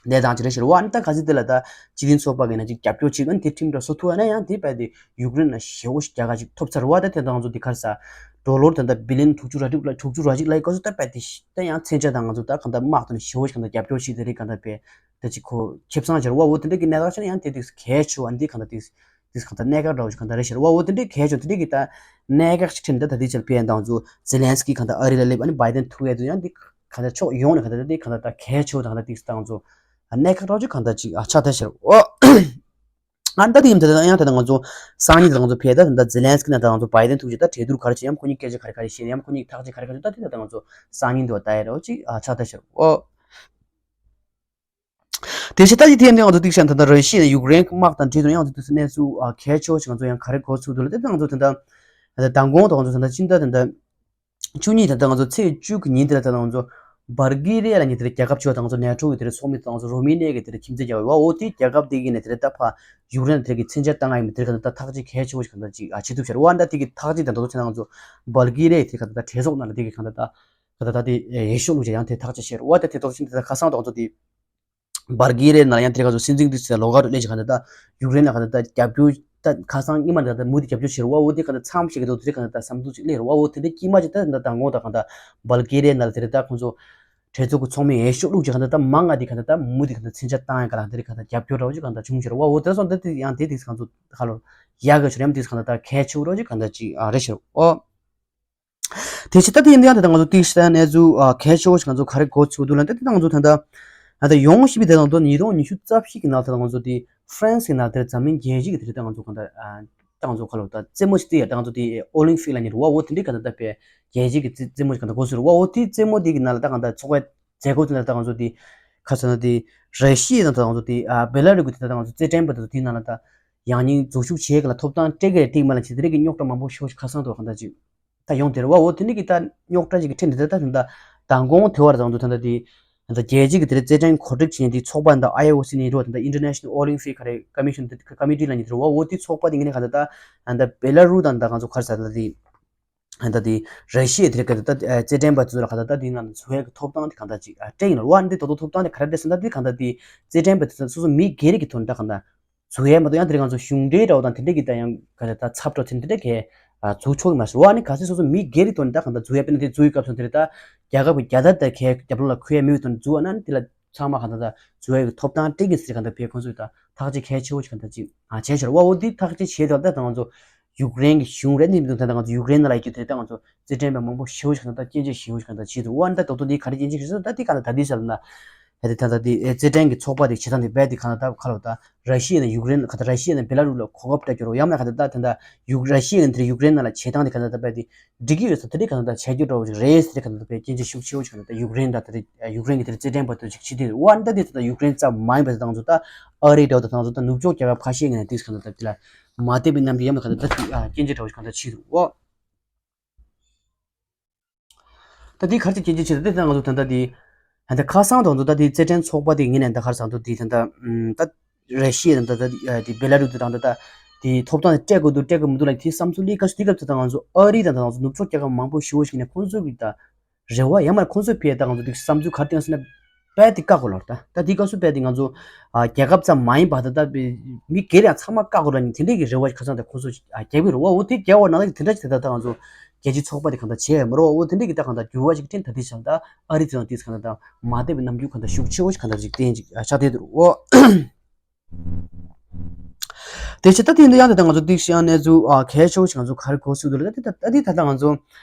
གནས་སྟངས་ཅིག་རེད་ཤག་རེད་བ། ཨ་ནི་ད་ག་ཚོད་དེ་ལ་ད་སྤྱི་མཐུན་ཚོགས་པ་ངོས་ནས་ཅིག་རྒྱབ་སྐྱོར་བྱེད་དགོས་ན་དེ་ཁྲིམས་འདྲ་བཟོ་ཐུབ་པ་ན་ཡང་དེ་རྦད་དེ་ཡུཀ་རེན་ལ་ཞེ་པོ་ཞིག་རྒྱལ་ཁ་ཅིག་ཐོབ་ཚར་བ། ད་དེ་ད་ང་ཚོ་དེ་གར་ས་ ཌོ་ལར་ད་ལྟ་བི་ལི་ཡོན་དྲུག་ཅུ་ར་དྲུག་ལ་དྲུག་ཅུ་ར་གཅིག་ལ་ཡི་ག་སུ་ད་པད་དེ་ཤི་ད་ཡང་མཚོན་ཆ་དང་ང་ཚོ་ད་གང་ལྟར་དམག་དང་ཞི་བོ་ཞིག་གང་ལྟར་རྒྱབ་སྐྱོར་ཞིག་དེ་རིགས་གང་ལྟར་པས་ད་ཅིག་ཁོ་ཁེ་བཟང་ཆེ་ར་བ་འོ་དེ་འདྲ་གི་གནས་སྟངས་ཤིག་ན་ཡང་དེ་དེ་གལ་ཆེ་བ་འདི་གང་ལྟར་དེ་དེ་གང་ལྟར་གནད་འགག་འདྲ་བོ་ཞིག་གང་ལྟར་རེད་ཤེར་བ་འོ་དེ་འདྲ་གལ་ཆེ་བ་དེ་འདྲ་གི་ད་གནད་འགག་ཞིག་ཁྲིད་ནས་ད་ད་དེ་ཆར་ཕེ་ཡན་དང་ཚོ་ཛེ་ལན་སི་ཀི་གང་ལྟར་ཨ་རི་ལ་སླེབས་ཨ་ནི་བྷའི་ཌེན་ཐུག་ཡས་དུ་ཡང་འདི་གང་ལྟར་ཕྱོགས་ཡོངས་ནས་གང་ལྟར་འདི་གང་ལྟར་ད་གལ་ཆེ་བ་དང་གང་ལྟར་དེ་དང་ཚོ་གནད་འགག་འདྲ་བོ་ཞིག་གང་ལྟར་ཅིག་ཆགས་ཐལ་ཤེར་བ། ཨ་ནི་ད་དེ་ཡིན་ད་ཡང་ད་ང་ཚོ་སང་ཉིན་ད་ང་ཚོ་ཕེ་ད་ད་ཛེ་ལན་སི་ཀི་ན་ད་ང་ཚོ་བྷའི་ཌེན་ཐུག་ཅིག་ད་གྲོས་བསྡུར་ག་རེ་བྱེད་ཡམ་ཁོ་གཉིས་སྐད་ཆ་ག་རེ་ག་རེ་བཤད་ཡམ་ཁོ་གཉིས་ཐག་གཅོད་ག་རེ་ག་རེ་ད་དེ་ད་ང་ཚོ་སང་ཉིན་དུ་ད་ཡ་རོ་ཅིག་ཆགས་ཐལ་ཤེར་བ། དེ་བཞིན་ད་ཅི་ཐེངས་འདི་ང་ཚོ་ཏིག་ཤན་ད་ལྟ་ར་ཤི་ཡ་ཡུཀ་རེན་གྱི་དམག་དང་འབྲེལ་དུ་ཡང་ང་ཚོ་ཏིག་ཤན་གནས་ཚུལ་གལ་ཆེ་བ་ཞིག་ང་ཚོ་ཡང་ག་རེ་གོ་ཚུལ་འདུག་ལ་དེ་ད་ང་ཚོ་ད་ལྟ་མདང་དགོང་དང་ང་ཚོ་ད་ལྟ་ཕྱི་ཟླ་ད་ལྟ་བཅུ་གཉིས་ད་ལྟ་ང་ཚོ་ཚེས་བཅུ་གི་ཉིན་དེ་ལ་ད་ལྟ་ང་ཚོ་སྦལ་གི་རི་ཡ་ལ་ཉིན་དེ་རེད་རྒྱལ་ཁབ་ཆེ་བ་ད་ང་ཚོ་ནེ་ཊོ་གི་དེ་རེད་ཚོགས་མི་ད་ང་ཚོ་རོ་མི་ནི་གི་དེ་རེད་ཁྱིམ་མཚེས་རྒྱལ་ཁབ་ཡོད་བ་འོ་དེ་རྒྱལ་ཁབ་དེ་གི་ནས་དེ་རེད་ད་ཕ་ཡུཀ་རེན་ལ་དེ་གི་མཚོན་ཆ་བཏང་ང་ཡིན་མི་དེ་རེད་ག་ད་ཐག་གཅོད་གལ་ཆེ་བ་ཞིག་ག་ད་ཅིག་བྱེད་ཐུབ་ཤར་བ་ད་དེ་གི་ཐག་གཅོད་ད་ད་ཚོ་ད་ང་ཚོ་སྦལ་གི་རི་ཡ་དེ་ག་ད་ད་གྲོས་ཚོགས་ནང་ལ་དེ་གི་ག་ད་ད། ད་ལྟ་དེ་ཡེ་ཤུ་ལུགས་ཀྱི་ཡང་དེ་ཐག་གཅོད་བྱས་རེད་བ། ད་དེ་ཐོག་ཕྱིན་དེ་ད་ཁ་སང་ཐོག་ཚོ་དེ་སྦལ་གི་རི་ཡ་ནང་ཡང་དེ་ག་ཚོ་སྲིད་འཛིན་དུ་ཚོ་ལོགས་ཀ་རུ་སླེབས་ཀྱི་ག་ད་ད་ཡུཀ་རེན་ལ་ག་ད་ད་རྒྱབ་སྐྱོར་ད་ཁ་སང་ཉི་མ་ད་ད་མུ་མཐུད་རྒྱབ་སྐྱོར་བྱས་རེད་བ། འོ་དེ་ག་ད་མཚམས་ཤིག་གི་ཐོག་དེ་ག་ད་ད་བསམ་ཚུལ་ཅིག་སླེབས་རེད་བ། འོ་དེ་འདྲ་དཀྱིལ་མ་ཅིག་ད་ད་ད་ངོ་ད་ག་ད་སྦལ་གི་རི་ཡ་ནང་ལ་དེ་རེད་ད་ཁོང་ཚོ་གྲོས་ཚོགས་ཀྱི་ཚོགས་མི་ཡེ་ཤུ་ལུགས་ཀྱི་ག་ད་ད་མང་ང་དེ་ག་ད་ད་མུ་མཐུད་ག་ད་མཚོན་ཆ་བཏང་ཡ་ག་ལ་དེ་རེད་ག་ད་རྒྱབ་སྐྱོར་འདྲ་བོ་ཅིག་ག་ད་བྱུང་བྱས་རེད་བ། འོ་དེ་སོང་ད་དེ་ཡང་དེ་དེ་ག་ཚོ་ཁ་ལོ་ཡག་གི་ཆོ་རེམ་དེ་ག་ད་ད་གལ་ཆེ་བོ་འདྲ་བོ་ཅིག་ག་ད་ཅིག་རེད་ཤར་བ། དེ་བཞིན་ད་ལྟ་ཡིན་ན་ཡང་ད་ལྟ་ང་ཚོ་ཏིག་ཤ་གནས་ཚུལ་གལ་ཆེ་བོ་ཞིག་ང་ཚོ་ག་རེ་གོ་ཚུལ་འདུག་ལ་ད་ལྟ་ང་ཚོ་ད་ལྟ་ད་ལྟ་ཡོང་བཞིན་པའི་ད་ལྟ་ཉིས་སྟོང་ཉི་ཤུ་རྩ་བཞི་གི་ནང་ད་ལྟ་ང་ཚོ་དེ་ཧྥ་རན་སི་གི་ནང་དེར་འཛམ་གླིང་རྒྱལ་སྤྱི་གི་དེ་ད་ང་ཚོ་གང་ལྟར་ད་ང་ཚོ་ག་ལ་ད་རྩེད་མོ་ཞིག་དེ་ཡ་ད་ང་ཚོ་དེ་ཨོ་ལིམ་ཕིག་ལ་ཉེ་རུ་བ་འོ་དེ་འདྲའི་ག་ད་ད་པའི་རྒྱལ་སྤྱི་གི་རྩེད་རྩེད་མོ་ཞིག་ག་ད་གོ་ཚུལ་རུ་བ་འོ་དེ་རྩེད་མོ་དེ་གི་ནང་ལ་ད་གང་ལྟར་ཚོགས་པའི་མཛད་སྒོ་དེ་ནང་ད་ང་ཚོ་དེ་ཁ་ཚ་ན་དེ་ར་ཤི་ཡའི་ནང་ད་ང་ཚོ་དེ་བེ་ལ་རུ་གི་དེ་ད་ང་ཚོ་རྩེད་འགྲན་པ་དེ་ཚོ་དེ་ནང་ལ་ད་ཡང་སྙིང་འཛུལ་ཞུགས་བྱེད་ག་ལ་ཐོབ་ཐང་སྤྲད་གི་རེད་སྤྲད་མ་ལ་ཆེ་དེ་རིགས་ཀྱི་རྙོག་དྲ་མང་པོ་ཤོར་ཁ་སང་དུ་གང་ལྟར་ཅིག་ད་ཡོང་དེ་རེད་བ། འོ་དེ་འདྲ་གི་ད་རྙོག་དྲ་ཅིག་གི་ཁྲིད་འདི་ད་ད་ད་མདང་དགོང་དེ་བར་དང་དུ་ད་ད་དེ་ད་རྒྱལ་སྤྱི་གི་དེ་རེད་རྩེད་འགྲན་གོ་སྒྲིག་བྱེད་མཁན་དེ་ཚོགས་པ་འདི་ཨའི་ཨོ་སི་ནས་རོ་ད་ད་International Olympic ག་རེ་ཀ་མི་ཤོན་དེ་ཀ་མི་ཊི་ལ་ཉེ་དེ་རེད་བ། འོ་དེ་ཚོགས་པ་དེ་ངས་ནས་ག་ད་ད་ད་བེ་ལ་རུ་དང་ད་གང་ཚོ་ག་རེ་ཟ་ད་དེ་ད་དེ་ར་ཤི་ཡ་དེ་རེད་ག་ད་ད་རྩེད་འགྲན་པ་དེ་ཚོ་ལ་ག་ད་ད་དེ་ནང་འཛུལ་ཡག་གི་ཐོབ་ཐང་དེ་གང་ད་ཅིག་སྤྲད་ཡིན་ལ་བ། འདི་ད་དུང་ཐོབ་ཐང་དེ་ག་རེ་སྤྲད་ཟེར་ན་དེ་གང་ད་དེ་རྩེད་འགྲན་པ་དེ་ཚོ་སོ་སོ་མི་སྒེར་གྱི་ཐོག་ནས་ད་གང་ད། འཛུལ་ཡས་མ་གཏོགས་ཡང་དེ་རིང་ང་ཚོ་གཞུང་འབྲེལ་འདྲ་བོ་དང་དེ་འདྲ་གི་ད་ཡང་ག་ལ་ད་ཚབ་འགྲོ་དེ་འདྲ་གས་འཛུལ་ཆོག་གི་མ་རེད་བ། ཨ་ནི་ག་སྲིད་སོ་སོ་མི་སྒེར་གྱི་ཐོག་ནས་ད་གང་ལྟར་འཛུལ་ཡས་དཔེར་ན་དེ་འཛུལ་ཡི་སྐབས་སུ་དེ་རེད་ད་རྒྱལ་ཁབ་ཀྱི་རྒྱལ་དར་དེ་གས་རྒྱབ་ལོགས་ལ་འཁོད་ཡས་མེད་པའི་ཐོག་ནས་འཛུལ་བ་ན་ནི་དེ་ལ་ཚང་མ་གང་ལྟར་ད་འཛུལ་ཡས་ཀྱི་ཐོབ་ཐང་སྤྲད་ཀྱི་ཟེར་གང་ལྟར་བས་ཁོང་ཚོས་ད་ཐག་གཅོད་གལ་ཆེ་བོ་ཞིག་གང་ལྟར་ཅིག་ཨ་བྱས་ཤར་བ། འོ་འདི་ཐག་གཅོད་བྱས་ད་ད་ང་ཚོ་ཡུཀ་རེན་གྱི་གཞུང་རེད་ནི་མི་འདུག་ད་ང་ཚོ་ཡུཀ་རེན་ནང་ལ་ཡོད་རྒྱུ་དེ་ད་ང་ཚོ་རྩེད་འགྲན་པ་མང་པོ་ཞེ་པོ་ཞིག་གང་ལྟར་སྐྱོན་བརྗོད་ཞེ་པོ་ཞིག་གང་ལྟར་བྱས་འདུག་འོ་ན་ད་ད་དུང་འདི་ག་རེ་སྐྱོན་བརྗོད་ཞེ་ཟེར་ན་ད་འདི་གང་ལྟར་ད་འདི་ཟེར་ན། ད་དེ་ད་ལྟ་དེ་རྩེད་འགྲན་གྱི་ཚོགས་པ་དེ་བྱེད་སྟངས་དེ་རྦད་དེ་གང་ལྟར་ཁ་ལོ་ད་ར་ཤི་ཡ་ནས་ཡུཀ་རེན་ལ་ག་ད་ར་ཤི་ཡ་ནས་བེ་ལ་རུ་ལ་གོ་སྐབས་སྤྲད་རྒྱུ་རོ་ཡང་ན་ག་ད་ད་ད་ད་ཡུཀ་ར་ཤི་ཡ་ནས་དེ་ཡུཀ་རེན་ནང་ལ་བྱེད་སྟངས་དེ་ག་ད་ད་རྦད་དེ་འགྲིག་གི་ཡོད་ས་དེ་རིགས་ག་ད་ད་བྱ་རྒྱུ་འདྲ་བོ་ཅིག་རེད་ཟེར་ག་ད་ད་རྦད་སྐྱོན་བརྗོད་ཤུགས་ཆེ་བོ་ཞིག་ག་ད་ད་ཡུཀ་རེན་ད་དེ་རིགས་ཡུཀ་རེན་གྱི་དེ་རིགས་རྩེད་འགྲན་པ་དེ་ཅིག་བྱེད་དེ་འོ་ན་ད་དེ་ད་ད་ཡུཀ་རེན་ཙམ་མ་ཡིན་པ་དེ་དང་ཚོ་ད་ཨ་རི་འདྲ་བོ་ད་དང་ཚོ་ད་ནུབ་ཕྱོགས་རྒྱལ་ཁབ་ཁ་ཤས་ཀྱི་ནས་དེ་ག་ད་ད་དེ་ལ་མ་བདེ་བའི་རྣམ་འགྱུར་ཡང་ན་ག་ད་ད་དེ་སྐྱོན་བརྗོད་འདྲ་བོ་ཞིག་ག་ད་བྱེད་འདུག་འོ། ད་འདི་ག་རེ་སྐྱོན་བརྗོད་བྱེད་ད་འདི་ད་ང་ཚོ་ད་ལྟ་འདི་ད་ལྟ་ཁ་སང་དང་ཚོ་ད་འདི་རྩེད་འགྲན་ཚོགས་པ་འདི་ངས་ནས་ད་ག་རེ་ཟེར་འདུག་འདི་ད་ལྟ་ད་ར་ཤི་ཡ་དང་ད་ལྟ་འདི་བེ་ལ་རུ་དང་ད་ལྟ་འདི་ཐོབ་ཐང་སྤྲད་དགོས་འདུག་སྤྲད་དགོས་མི་འདུག་ལ་དེ་བསམ་ཚུལ་ལས་ཀ་ཞིག་འདི་སྐབས་ཚོ་ད་ང་ཚོ་ཨ་རི་དང་ད་ང་ཚོ་ནུབ་ཕྱོགས་རྒྱལ་ཁབ་མང་པོ་ཞེ་པོ་ཞིག་ནས་ཁོང་ཚོ་གི་ད་རེ་བ་ཡང་མ་ཁོང་ཚོས་ཕེ་ད་ང་ཚོ་འདི་བསམ་ཚུལ་ག་རེ་བཏོན་ཟེར་ན་དཔེ་དེ་བཀག་དགོས་ལ་ད་ད་འདི་སྐབས་སུ་དཔེ་དེ་ང་ཚོ་རྒྱལ་ཁབ་ཙམ་མ་ཡིན་པ་ད་ད་མི་སྒེར་ཡང་ཚང་མ་བཀག་དགོས་ལ་ནི་དེ་འདྲས་ཀྱི་རེ་བ་ཁ་སང་ད་ཁོང་ཚོ་རྒྱག་གི་རེད་བ། འོ་དེ་རྒྱག་བ་ནང་ལ་དེ་འདྲ་ཞིག་ད་ད་ད་ང་ཚོ་རྒྱལ་སྤྱིའི་ཚོགས་པ་དེ་གང་ལྟར་བྱས་ཡོད་མ་རེད་བ། འོ་དེ་འདྲས་ཀྱི་ད་གང་ལྟར་འགྱུར་བ་ཞིག་ཕྲན་ད་དེ་བྱས་ད་ཨ་རི་ཚོ་དེ་གང་ལྟར་མ་བདེ་བའི་རྣམ་འགྱུར་གང་ལྟར་ཞིག་ཆེ་བོ་ཞིག་གང་ལྟར་ཞིག་བསྟན་ཅིག་ཆགས་བསྡད་འདུག་འོ། དེ་ཕྱིར་ད་དེ་འདི་ཡང་དེ་ལྟར་ང་ཚོ་ཏིག་ཤི་ཡང་གནས་ཚུལ་ཨ་གལ་ཆེ་བོ་ཞིག་ང་ཚོ་ག་རེ་གོ་ཚུལ་འདུག་ལ་ད་དེ་ད་ད་དེ་ད་ལྟ་ང་ཚོ་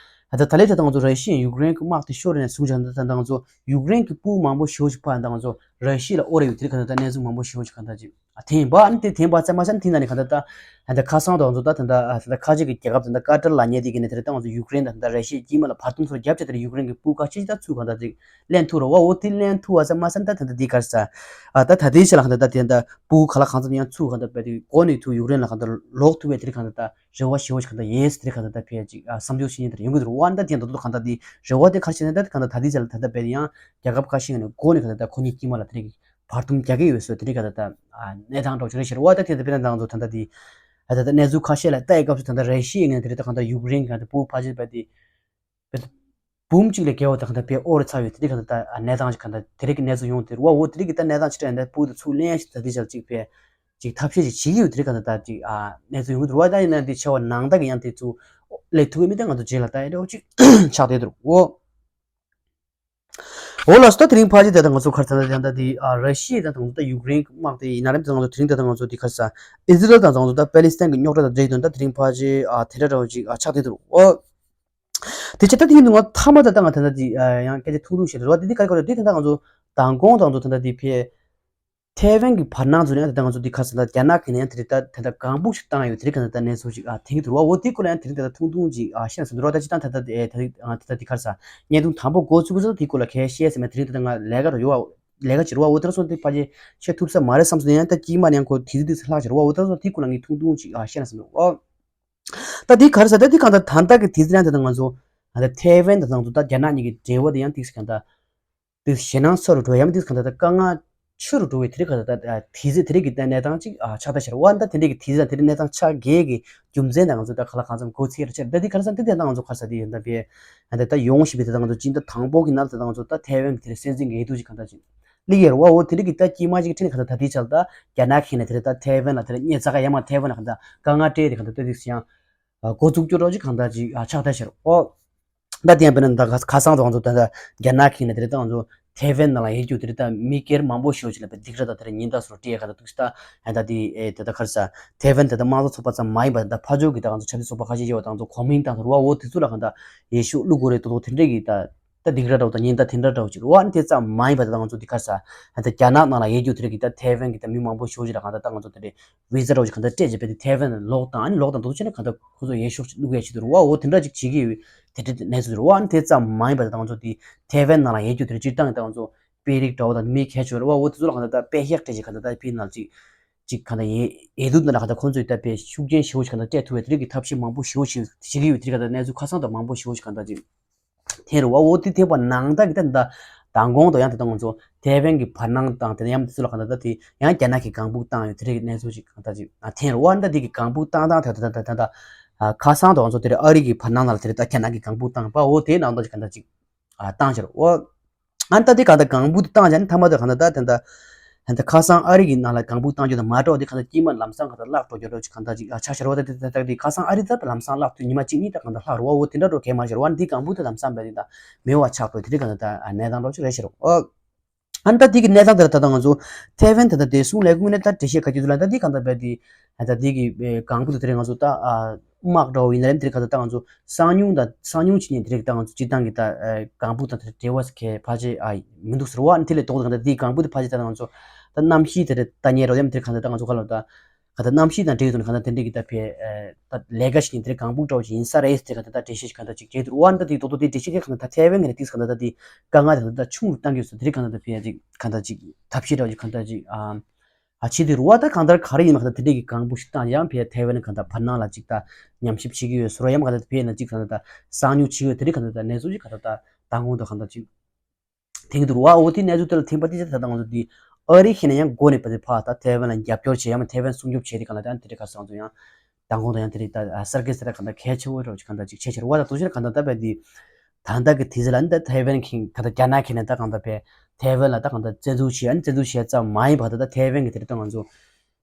ད་ད་ད་ལས་ད་ལྟ་ང་ཚོ་ར་ཤི་ཡ་ཡུཀ་རེན་གྱི་དམག་དེ་ཤོར་ནས་བཟུང་བྱས་ད་ལྟ་ང་ཚོ་ཡུཀ་རེན་གྱི་སྤུ་མང་པོ་ཞེ་པོ་ཞིག་ཕར་ད་ང་ཚོ་ར་ཤི་ཡ་ལ་ཨོ་རེ་ཡོད་དེ་ག་ད་ད་གནས་ཚུལ་མང་པོ་ཞེ་པོ་ཞིག་ག་ད་ཅིག་ཨ་ཐེན་པ་ཨ་ནི་དེ་ཐེན་པ་ཙམ་མ་ཟད་དེ་ནང་ནས་ག་ད་ད་ད་ད་ཁ་སང་དང་ང་ཚོ་ད་ད་ད་ད་ཁ་ཆེ་གི་རྒྱལ་ཁབ་ད་ད་ཀ་ཏར་ལ་ཉེ་དེ་གི་ནས་དེ་ད་ང་ཚོ་ཡུཀ་རེན་ད་ད་ར་ཤི་ཡ་དཀྱིལ་མ་ལ་བར་སྟོང་ཚོར་རྒྱབ་བྱས་དེ་ཡུཀ་རེན་གྱི་སྤུ་ཁ་ཆེ་ཆེ་ད་ཚུར་ག་ད་ཅིག་ལེན་ཐུབ་རེད་བ། འོ་དེ་ལེན་ཐུབ་བ་ཙམ་མ་ཟད་ད་ད་ད་དེ་གར་ས་ཨ་ད་ད་དེའི་ཆེད་ལ་ག་ད་ད་དེ་ད་སྤུ་གུ་ག་ལ་གང་འཚམ་ཡང་ཚུགས་ག་ད་པའི་དེ་གོ་ནས་ཐུག་ཡུཀ་རེན་ལ་ག་ད་ལོག་ཐུབ་པའི་དེ་རིགས་ག་ད་ད་རེ་བ་ཞེ་བོ་ཞིག་ག་ད་ཡེས་དེ་རིགས་ག་ད་ད་ཕེ་ཅིག་ཨ་བསམ་ཚུལ་ཞིག་ཉིན་དེར་ཡོང་གི་རེད་བ། ད་དེ་ད་དུ་ག་ད་དེ་རེ་བ་དེ་ག་རེ་བྱས་ན་ད་ག་ད་ད་དེའི་ཆེད་ལ་ད་ད་པའི་ཡང་རྒྱལ་ཁབ་ཁ་ཤས་ནས་གོ་ནས་ག་ད་ད་ཁོ་གཉིས་དཀྱིལ་མ་ལ་དེ་རིགས་བར་འདུམ་རྒྱག་གི་ཡོད་ཟེར་དེ་རིགས་ག་ད་ད་གནས་སྟངས་འདྲ་བོ་ཞིག་རེད་ཤེར་བ། ད་དེ་ད་དཔེར་ན་ད་ང་ཚོ་ད་ད་དེ་ད་ད་ད་གནས་ཚུལ་ཁ་ཤས་ལ་ལྟ་ཡི་སྐབས་སུ་ད་ད་ར་ཤི་ཡའི་ངོས་ནས་དེ་རིགས་ད་ག་ད་ཡུཀ་རེན་ག་ད་སྤུ་གུ་ཕལ་ཆེར་པའི་དེ། བུམ་གཅིག་ལས་བརྒལ་བ་དང་གང་ལྟར་བས་ཨོ་རེ་ཚ་ཡོད་དེ་གང་ལྟར་གནས་སྟངས་ཀྱི་གང་ལྟར་དེ་རིགས་ཀྱི་གནས་ཚུལ་ཡོང་དེ་རུ་བ་འོ་དེ་རིགས་ཀྱི་ད་གནས་སྟངས་ཅི་འདྲ་ཡིན་ད་སྤུ་དེ་ཚུར་ལེན་ཞིག་ད་དེ་ཆར་གཅིག་བས་གཅིག་ཐབས་ཤེས་ཅིག་བྱེད་ཀྱི་ཡོད་དེ་རིགས་གང་ལྟར་ད་གཅིག་ཨ་གནས་ཚུལ་ཡོང་གི་འདུག་རུ་བ། ད་ཡིན་ན་འདི་ཆེ་བ་ནང་ད་གི་ཡང་དེ་ཚུར་ སླེབས་ཐུབ་ཀྱི་མེད་དེ་ང་ཚོ་རྗེས་ལ་ལྟ་ཡ་འདྲ་བོ་ཅིག་ཆགས་བསྡད་འདུག་འོ། འོ་ལགས་སོ། ད་དེ་རིང་ཕལ་ཆེར་དེ་ད་ང་ཚོ་ག་རེ་ཟེར་ན། ད་དེ་ཨ་ར་ཤི་ཡ་དང་ད་ད་ཡུཀ་རེན་དམག་དེ་ཡིན་ན་རེད། ད་ང་ཚོ་དེ་རིང་ད་ད་ང་ཚོ་དེ་ག་རེ་ཟེར། ཨི་ཟི་རལ་དང་ད་ང་ཚོ་ད་པེ་ལི་སི་ཐན་གྱི་རྙོག་དྲ་དང་འབྲེལ་དོན་ད་དེ་རིང་ཕལ་ཆེར་ཨ་དེ་འདྲ་འདྲ་བོ་ཅིག་ཨ་ཆགས་བསྡད་འདུག་འོ། དེ་བྱས་ད་དེ་ཡིན་དུས་ང་མཐའ་མ་ད་ད་ང་ད་ད་དེ་ཨ་ཡང་སྐད་ཆ་ཐུང་ཐུང་བཤད་འདོད་རེད་བ། དེ་དེ་ག་རེ་ག་རེ་དེ་ད་ད་ང་ཚོ་མདང་དགོང་དང་ད་ད་དེ་ཕེ་ཐའེ་ཝན་གྱི་བར་སྣང་ཚོ་ནས་ད་ལྟ་ང་ཚོ་འདི་ཁ་སང་ད་རྒྱ་ནག་གིས་ནས་ཡང་དེ་རིང་ད་ད་ལྟ་གང་འབུག་ཞིག་བཏང་ཡོད་དེ་རིང་ག་ད་ལྟ་གནས་ཚུལ་ཞིག་ཨ་ཐོན་གྱི་འདུག་བ། འོ་དེ་སྐོར་ལ་ཡང་དེ་རིང་ད་ལྟ་ཐུང་ཐུང་ཅིག་ཨ་བཤད་ན་བསམ་འདུག་རོགས། ད་ཅི་ད་ད་ད་ཨེ་ད་རིང་ད་ལྟ་འདི་ཁ་སང་བརྙན་ཐུང་དང་པོ་འགོ་ཚུགས་ཀྱི་ཚོད་དེ་སྐོར་ལ་གས་བཤད་ཟེར་མ། དེ་རིང་ད་ལྟ་ང་ལས་ཀ་རུ་ཡོད་བ། ལས་ཀ་བྱེད་རུ་བ། འོ་དེ་ར་སོང་དེ་ཕལ་ཆེར་བཤད་ཐུབ་ས་མ་རེད་བསམ་སོང་། ཡང་ད་དཀྱིལ་མ་ནས་ཡང་ཁོ་དེ་ཚོ་དེ་ཚོ་ལྷག་བྱེད་རུ་བ། འོ་དེ་ར་སོང་དེ་སྐོར་ལ་ངས་ཐུང་ཐུང་ཅིག་ཨ་བཤད་ན་བསམ་འདུག་ཨོ། ད་དེ་ག་རེ་ཟེར། ད་དེ་གང་ད་ད་ལྟ་གི་དེ་ཚོ་ཡང་ད་ལྟ་ང་ཚོ་ད་ལྟ་ཐའེ་ཝན་ད་ང་ཚོ་ད་རྒྱ་ནག་གཉིས་ཀྱི་འབྲེལ་བ་དེ་ཡང་ཏིག་ཙམ་གང་ད། དེ་ཞེད་སྣང་ཚ་རུ་འགྲོ་ཡ་མ་དེ་གང་ལྟར་ད་དཀའ་ངལ་ཆེ་རུ་འགྲོ་བའི་དེ་རིགས་གང་ལྟར་ད་དེ་ཚེ་དེ་རིགས་ཀྱི་ད་གནས་སྟངས་ཅིག་ཨ་ཆགས་ད་ཤར་བ། ད་དེ་འདྲའི་གི་དེ་ཚེ་དེ་རིགས་གནས་སྟངས་ཆགས་དགོས་ཀྱི་རྒྱུ་མཚན་དང་ང་ཚོ་ད་ག་ལ་གང་འཚམ་གོ་ཚིག་ར་ཆེར། ད་དེ་ག་རེ་ཟེར་ན་དེ་དེ་ད་ང་ཚོ་ག་རེ་ཟེར་དེ་ཡིན་ད་བས་ད་ད་ཡོང་བཞིན་པའི་དེ་ད་ང་ཚོ་སྤྱི་ཟླ་དང་པོ་གི་ནང་ད་ད་ང་ཚོ་ད་ཐའེ་ཝན་གི་དེ་རིགས་སྲིད་འཛིན་གི་འོས་བསྡུ་ཅིག་གང་ལྟར་ཅིག་སླེབས་ཡོད་རེད་བ། འོ་དེ་འདྲ་གི་ད་དཀྱིལ་མ་ཅིག་ཁྲིད་ནས་གང་ལྟར་ད་དེའི་ཆར་ད་རྒྱ་ནག་གིས་ནས་དེ་རིགས་ད་ཐའེ་ཝན་ལ་དེ་རིགས་ཉེས་ཚ་ག་ཡ་མ་ཐའེ་ཝན་ལ་གང་ལྟར་དཀའ་ངལ་སྤྲད་དེ་གང་ལྟར་ད་དེ་ཡང་འགོ་བཙུགས་སྐྱོ་རོགས་ཅིག་གང་ལྟར་ཅིག་ཆགས་ད་ཤར། འོ། ད་དེ་ཡང་དཔེར་ན་ད་ཁ་སང་དང་ང་ཚོ་ད་ལྟ་རྒྱ་ནག་གིས་ནས་དེ་རིང་ད་ང་ཚོ་ཐའེ་ཝན་ནང་ལ་ཡོད་རྒྱུ་དེ་རིང་ད་མི་སྒེར་མང་པོ་ཞེ་པོ་ཅིག་ལ་དཔེ་སྡིགས་ར་དང་དེ་རིང་ཉེན་བརྡ་སོགས་སྤྲད་ཡ་ག་ད་འདུག་ད། ཨ་ད་དེ་ཨེ་ད་ད་ག་རེ་ཟེར། ཐའེ་ཝན་ད་ད་དམངས་གཙོ་ཚོགས་པ་ཙམ་མ་ཡིན་པར་ད་ཕར་ཕྱོགས་ཀྱི་ད་ང་ཚོ་ཆབ་སྲིད་ཚོགས་པ་ཁ་ཤས་ཡོད་པ་ད་ང་ཚོ་གོ་མིན་ཏང་ཐོར་བ་འོ་དེ་ཚོ་ལ་གང་ད་ཡེ་ཤུ་བླུག་དགོས་རེད་དོ་དོ་དེ་འདྲས་ཀྱི་ད་ད་སྡིགས་ར་འདྲ་བོ་ད་ཉེན་བརྡ་དེ་འདྲ་འདྲ་བོ་ཅིག་རེད་བ། ཨ་ནི་དེ་ཙམ་མ་ཡིན་པར་ད་ད་ང་ཚོ་འདི་ག་རེ་ཟེར། ཨ་ད་རྒྱ་ནག་ནང་ལ་ཡོད་རྒྱུ་དེ་རིང་གི་ད་ཐའེ་ཝན་གྱི་ད་མི་མང་པོ་ཞེ་པོ་ཅིག་ལ་གང་ད་ད་ང་ཚོ་དེ་འདྲས་བི་ཟ་འདྲ་བོ་ཅིག་གང་ལྟར་སྤྲད་བྱས་པས་དེ་ཐའེ་ཝན་ལ་ལོག་བཏང་། ཨ་ནི་ལོག་བཏང་དུ་བྱས་ནས་གང་ལྟར་ཁོ་ཚོ་ཡེ་ཤུ་བླུག་ཡས་བྱེད་དུ་རུ་བ། འོ་དེ་འདྲ་ཅིག་བྱེད་ཀྱི་ཡོད་དེ་འདྲ་དེ་གནས་ཚུལ་དུ་རུ་བ། ཨ་ནི་དེ་ཙམ་མ་ཡིན་པ་དེ་ང་ཚོ་དེ་ཐའེ་ཝན་ནང་ལ་ཡོད་རྒྱུ་དེ་རིང་སྤྱིར་བཏང་གི་ད་ང་ཚོ་དཔོན་རིགས་འདྲ་བོ་དང་མི་གལ་ཆེ་བ་རུ་བ། འོ་དེ་ཚོ་ལ་གང་ལྟར་ད་དཔེ་བཞག་སྤྲད་ཅིག་གང་ལྟར་ད་ཕི་ནང་ཅིག་ཅིག་གང་ལྟར་ཡེ་ཡེ་དུ་ནང་ལ་གང་ལྟར་ཁོ་ཚོས་ད་དཔེ་ཤུགས་རྐྱེན་ཞེ་པོ་ཅིག་གང་ལྟར་སྤྲད་ཐུབ་པའི་དེ་རིང་གི་ཐབས་ཤེས་མང་པོ་ཞེ་པོ་ཞིག་བྱེད་ཀྱི་ཡོད་དེ་རིང་གང་ལྟར་གནས་ཚུལ་ཁ་སང་དང་མང་པོ་ཞེ་པོ་ཞིག་གང་ལྟར་ཅིག་ཐེན་རུ་བ། འོ་དེ་ཐེན་པ་ནང་ད་གི་ད་ད་མདང་དགོང་དང་ཡང་ད་ད་ང་ཚོ་ཐའེ་ཝན་གྱི་བར་སྣང་དང་དེ་ཡང་དེ་ཚོ་ལ་གང་ལྟར་ད་དེ་ཡང་རྒྱ་ནག་གིས་གང་འབུག་བཏང་ཡོད་དེ་རིང་གནས་ཚུལ་ཅིག་གང་ལྟར་ཅིག་ཐེན་རུ་བ། ད་དེ་གི་གང་འབུག་བཏང་སྟངས་ད་ད་ད་ད་ད་ཁ་སང་དང་ང་ཚོ་དེ་རིང་ཨ་རི་གི་བར་སྣང་ལ་དེ་རིང་ད་རྒྱ་ནག་གིས་གང་འབུག་བཏང་པ། འོ་དེའི་ནང་ད་ཅིག་གང་ལྟར་ཅིག་བཏང་ཤར། འོ་ཨ་ད་དེ་གང་ལྟར་གང་འབུག་དེ་བཏང་ཅིག་ཨ་ནི་མཐའ་མ་ད་གང་ལྟར་ད་དེ་ད་ད་ཁ་སང་ཨ་རི་གི་ནང་ལ་གང་འབུག་བཏང་རྒྱུ་དང་མ་འགྲོ་དེ་གང་ལྟར་དཀྱིལ་མ་ལམ་སང་གང་ལྟར་བརླག་འགྲོ་རྒྱུ་འདྲ་ཅིག་གང་ལྟར་ཅིག་ཆགས་ཤར་བ། ད་དེ་ད་དེ་ཁ་སང་ཨ་རི་ད་ལམ་སང་བརླག་དུས་ཉི་མ་གཅིག་གཉིས་ད་གང་ལྟར་ལྷག་རུ་བ། འོ་དེ་འདྲ་འགྲོ་གས་མ་ཤར་བ། འདི་གང་འབུག་ད་ལམ་སང་བས་དེ་ད་མེད་པ་ཆགས་འགྲོ་དེ་རིང་གང་ལྟར་ད་གནས་སྟངས་འགྲོ་ཅིག་རེད་ཤར། འོ་ཨ་ནི་ད་དེ་གི་གནས་སྟངས་དེ་ལ་ད་ད་ང་ཚོ་ཐའེ་ཝན་ད་ད་དེ་གསུང་ལས་ཀུན་ནས་ད་འགྲེལ་བཤད་ག་གི་ཚུལ་ལ་ད་དེ་གང་ལྟར་བས་དེ་ད་དེ་གི་གང་འབུག་ད་དེ་རིང་ང་ཚོ་ད་དམག་འདྲ་བོ་ཡིན་ན་རེད། དེ་རིང་གང་ལྟར་ད་ང་ཚོ་གསང་མྱུལ་དང་གསང་མྱུལ་བྱེད་མཁན་དེ་རིང་ད་ང་ཚོ་སྤྱིར་བཏང་གི་ད་གང་འབུག་དང་དེ་འབྲེལ་བ་ཟེར་མཁན་ཕལ་ཆེར་ཨ་མི་འདུག་ཟེར་བ། ཨ་ནི་དེ་ལས་ལྡོག་ད་གང་ལྟར་དེ་གང་འབུག་དེ་ཕལ་ཆེར་ད་ང་ཚོ་ད་གནམ་གཤིས་དེ་རེད་ད་ཉེ་རོ་ཡམ་དེ་རིང་གང་ལྟར་ད་ང་ཚོ་ག་ལ་ད་གང་ལྟར་གནམ་གཤིས་དང་འབྲེལ་ཡོད་དུ་གང་ལྟར་དེ་འདྲ་གི་ད་ཕེ་ད་ལས་ཀ་བྱེད་མཁན་དེ་རིང་གང་འབུག་འདྲ་བོ་ཞིག་ཡིན་ས་རེད་ཟེར་གང་ལྟར་ད་འགྲེལ་བཤད་ཞིག་གང་ལྟར་ཅིག་བྱས་འདུག་བ། ཨ་ནི་ད་དེ་ལྡོག་ད་དེ་འགྲེལ་བཤད་དེ་གང་ལྟར་ད་ཐའེ་ཝན་གི་ནས་ཏིག་གང་ལྟར་ད་དེ་དཀའ་ངལ་དེ་གང་ལྟར་ད་ཆུང་རུ་བཏང་གི་ཡོད་ས་དེ་རིང་གང་ལྟར་ད་ཕེ་ཡ་ཅིག་གང་ལྟར་ཅིག་ཐབས་ཤེས་འདྲ་བོ་ཅིག་གང་ལྟར་ཅིག་ཨ། ཨ་ཕྱི་དེ་རུ་བ་ད་གང་ལྟར་ག་རེ་ཡིན་མ་གང་ལྟར་དེ་འདྲས་ཀྱི་གང་འབུག་ཞིག་བཏང་ཡང་ཕེ་ཐའེ་ཝན་གང་ལྟར་བར་སྣང་ལ་ཅིག་ད་ཉམས་ཞིབ་བྱེད་ཀྱི་ཡོད་ཟེར་བ། ཡང་མ་གང་ལྟར་ཕེ་ན་ཅིག་གང་ལྟར་ད་གསང་མྱུལ་བྱེད་ཀྱི་ཡོད་དེ་རིང་གང་ལྟར་ད་གནས་ཚུལ་ཅིག་གང་ལྟར་ད་མདང་དགོང་དུ་གང་ལྟར་ཅིག་ཐེངས་དུ་རུ་བ། འོ་དེ་གནས་ཚུལ་དེ་ལ་ཐེངས་པ་དེ་ཅིག་ད་ད་ང་ཚོ་དེ་ཨ་རི་ཁྱེད་ནས་ཡང་འགོ་ནས་ཕ་དེ་ཕ་ད་ཐའེ་ཝན་ལ་རྒྱབ་སྐྱོར་བྱེད་ཡང་མ་ཐའེ་ཝན་སྲུང་སྐྱོབ་བྱེད་དེ་གང་ལྟར་ད་དེ་འདྲས་ག་སང་ཚོ་ཡང་མདང་དགོང་དུ་ཡང་དེ་རིང་ད་གསར་འགྱུར་ཟེར་ད་གང་ལྟར་གལ་ཆེ་བོ་འདྲ་བོ་ཅིག་གང་ལྟར་ཅིག་བྱས་ཕྱིར་བ་ད་དུ་ཕྱིར་གང་ལྟར་ད་བས་དེ་ད་ལྟ་གི་དུས་ཚོད་ལ་ནི་ད་ཐའེ་ཝན་གྱིས་ད་ལྟ་རྒྱ་ནག་གིས་ནི་ད་གང་ལྟར་བས་ཐའེ་ཝན་ལ་ད་གང་ལྟར་བཙན་འཛུལ་བྱས། ཨ་ནི་བཙན་འཛུལ་བྱས་ཙམ་མ་ཡིན་པར་ད་ལྟ་ཐའེ་ཝན་གྱི་དེ་རིང་ད་ང་ཚོ་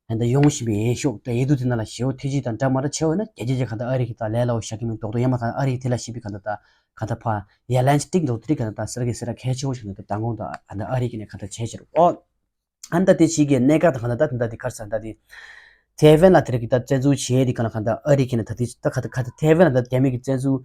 ད་ལྟ་ཡོང་བཞིན་པའི་འོས་ཤོག་ད་འོས་བསྡུ་དེ་ནང་ལ་ཞེ་པོ་ཐེ་ཇི་དང་འདྲ་མ་འདྲ་ཆེ་བ་ན་རྒྱལ་སྤྱི་ཅིག་གང་ལྟར་ཨ་རི་གིས་ད་ལས་སླ་བོ་བཞག་གི་མི་འདུག་དོ། ཡང་མ་གང་ཨ་རི་གིས་དེ་ལ་ཞིབ་པའི་གང་ལྟར་ད་གང་ལྟར་ཕ་ཡ་ལན་ཅིག་འདུག་དེ་རིང་གང་ལྟར་ད་གསར་གི་ཟེར་ན་གལ་ཆེ་བོ་ཞིག་འདུག་མདང་དགོང་ད་ད་ཨ་རི་གིས་ནས་གང་ལྟར་བྱས་ཕྱིར་ཨོ། ཨ་ནི་ད་དེ་ཕྱི་གི་གནད་འགག་དང་གང་ལྟར་ད་དེ་འདྲ་དེ་ག་རེ་ཟེར་ད་དེ་ཐའེ་ཝན་ལ་དེ་རིང་གི་ད་བཙན་འཛུལ་བྱས་དེ་གང་ལ་གང་ལྟར་ཨ་རི་གིས་ནས་ད་དེ་ད་ག་ད་ག་ད་ཐའེ་ཝན་ལ་ད་རྒྱ་མི་གིས་བཙན་འཛུལ་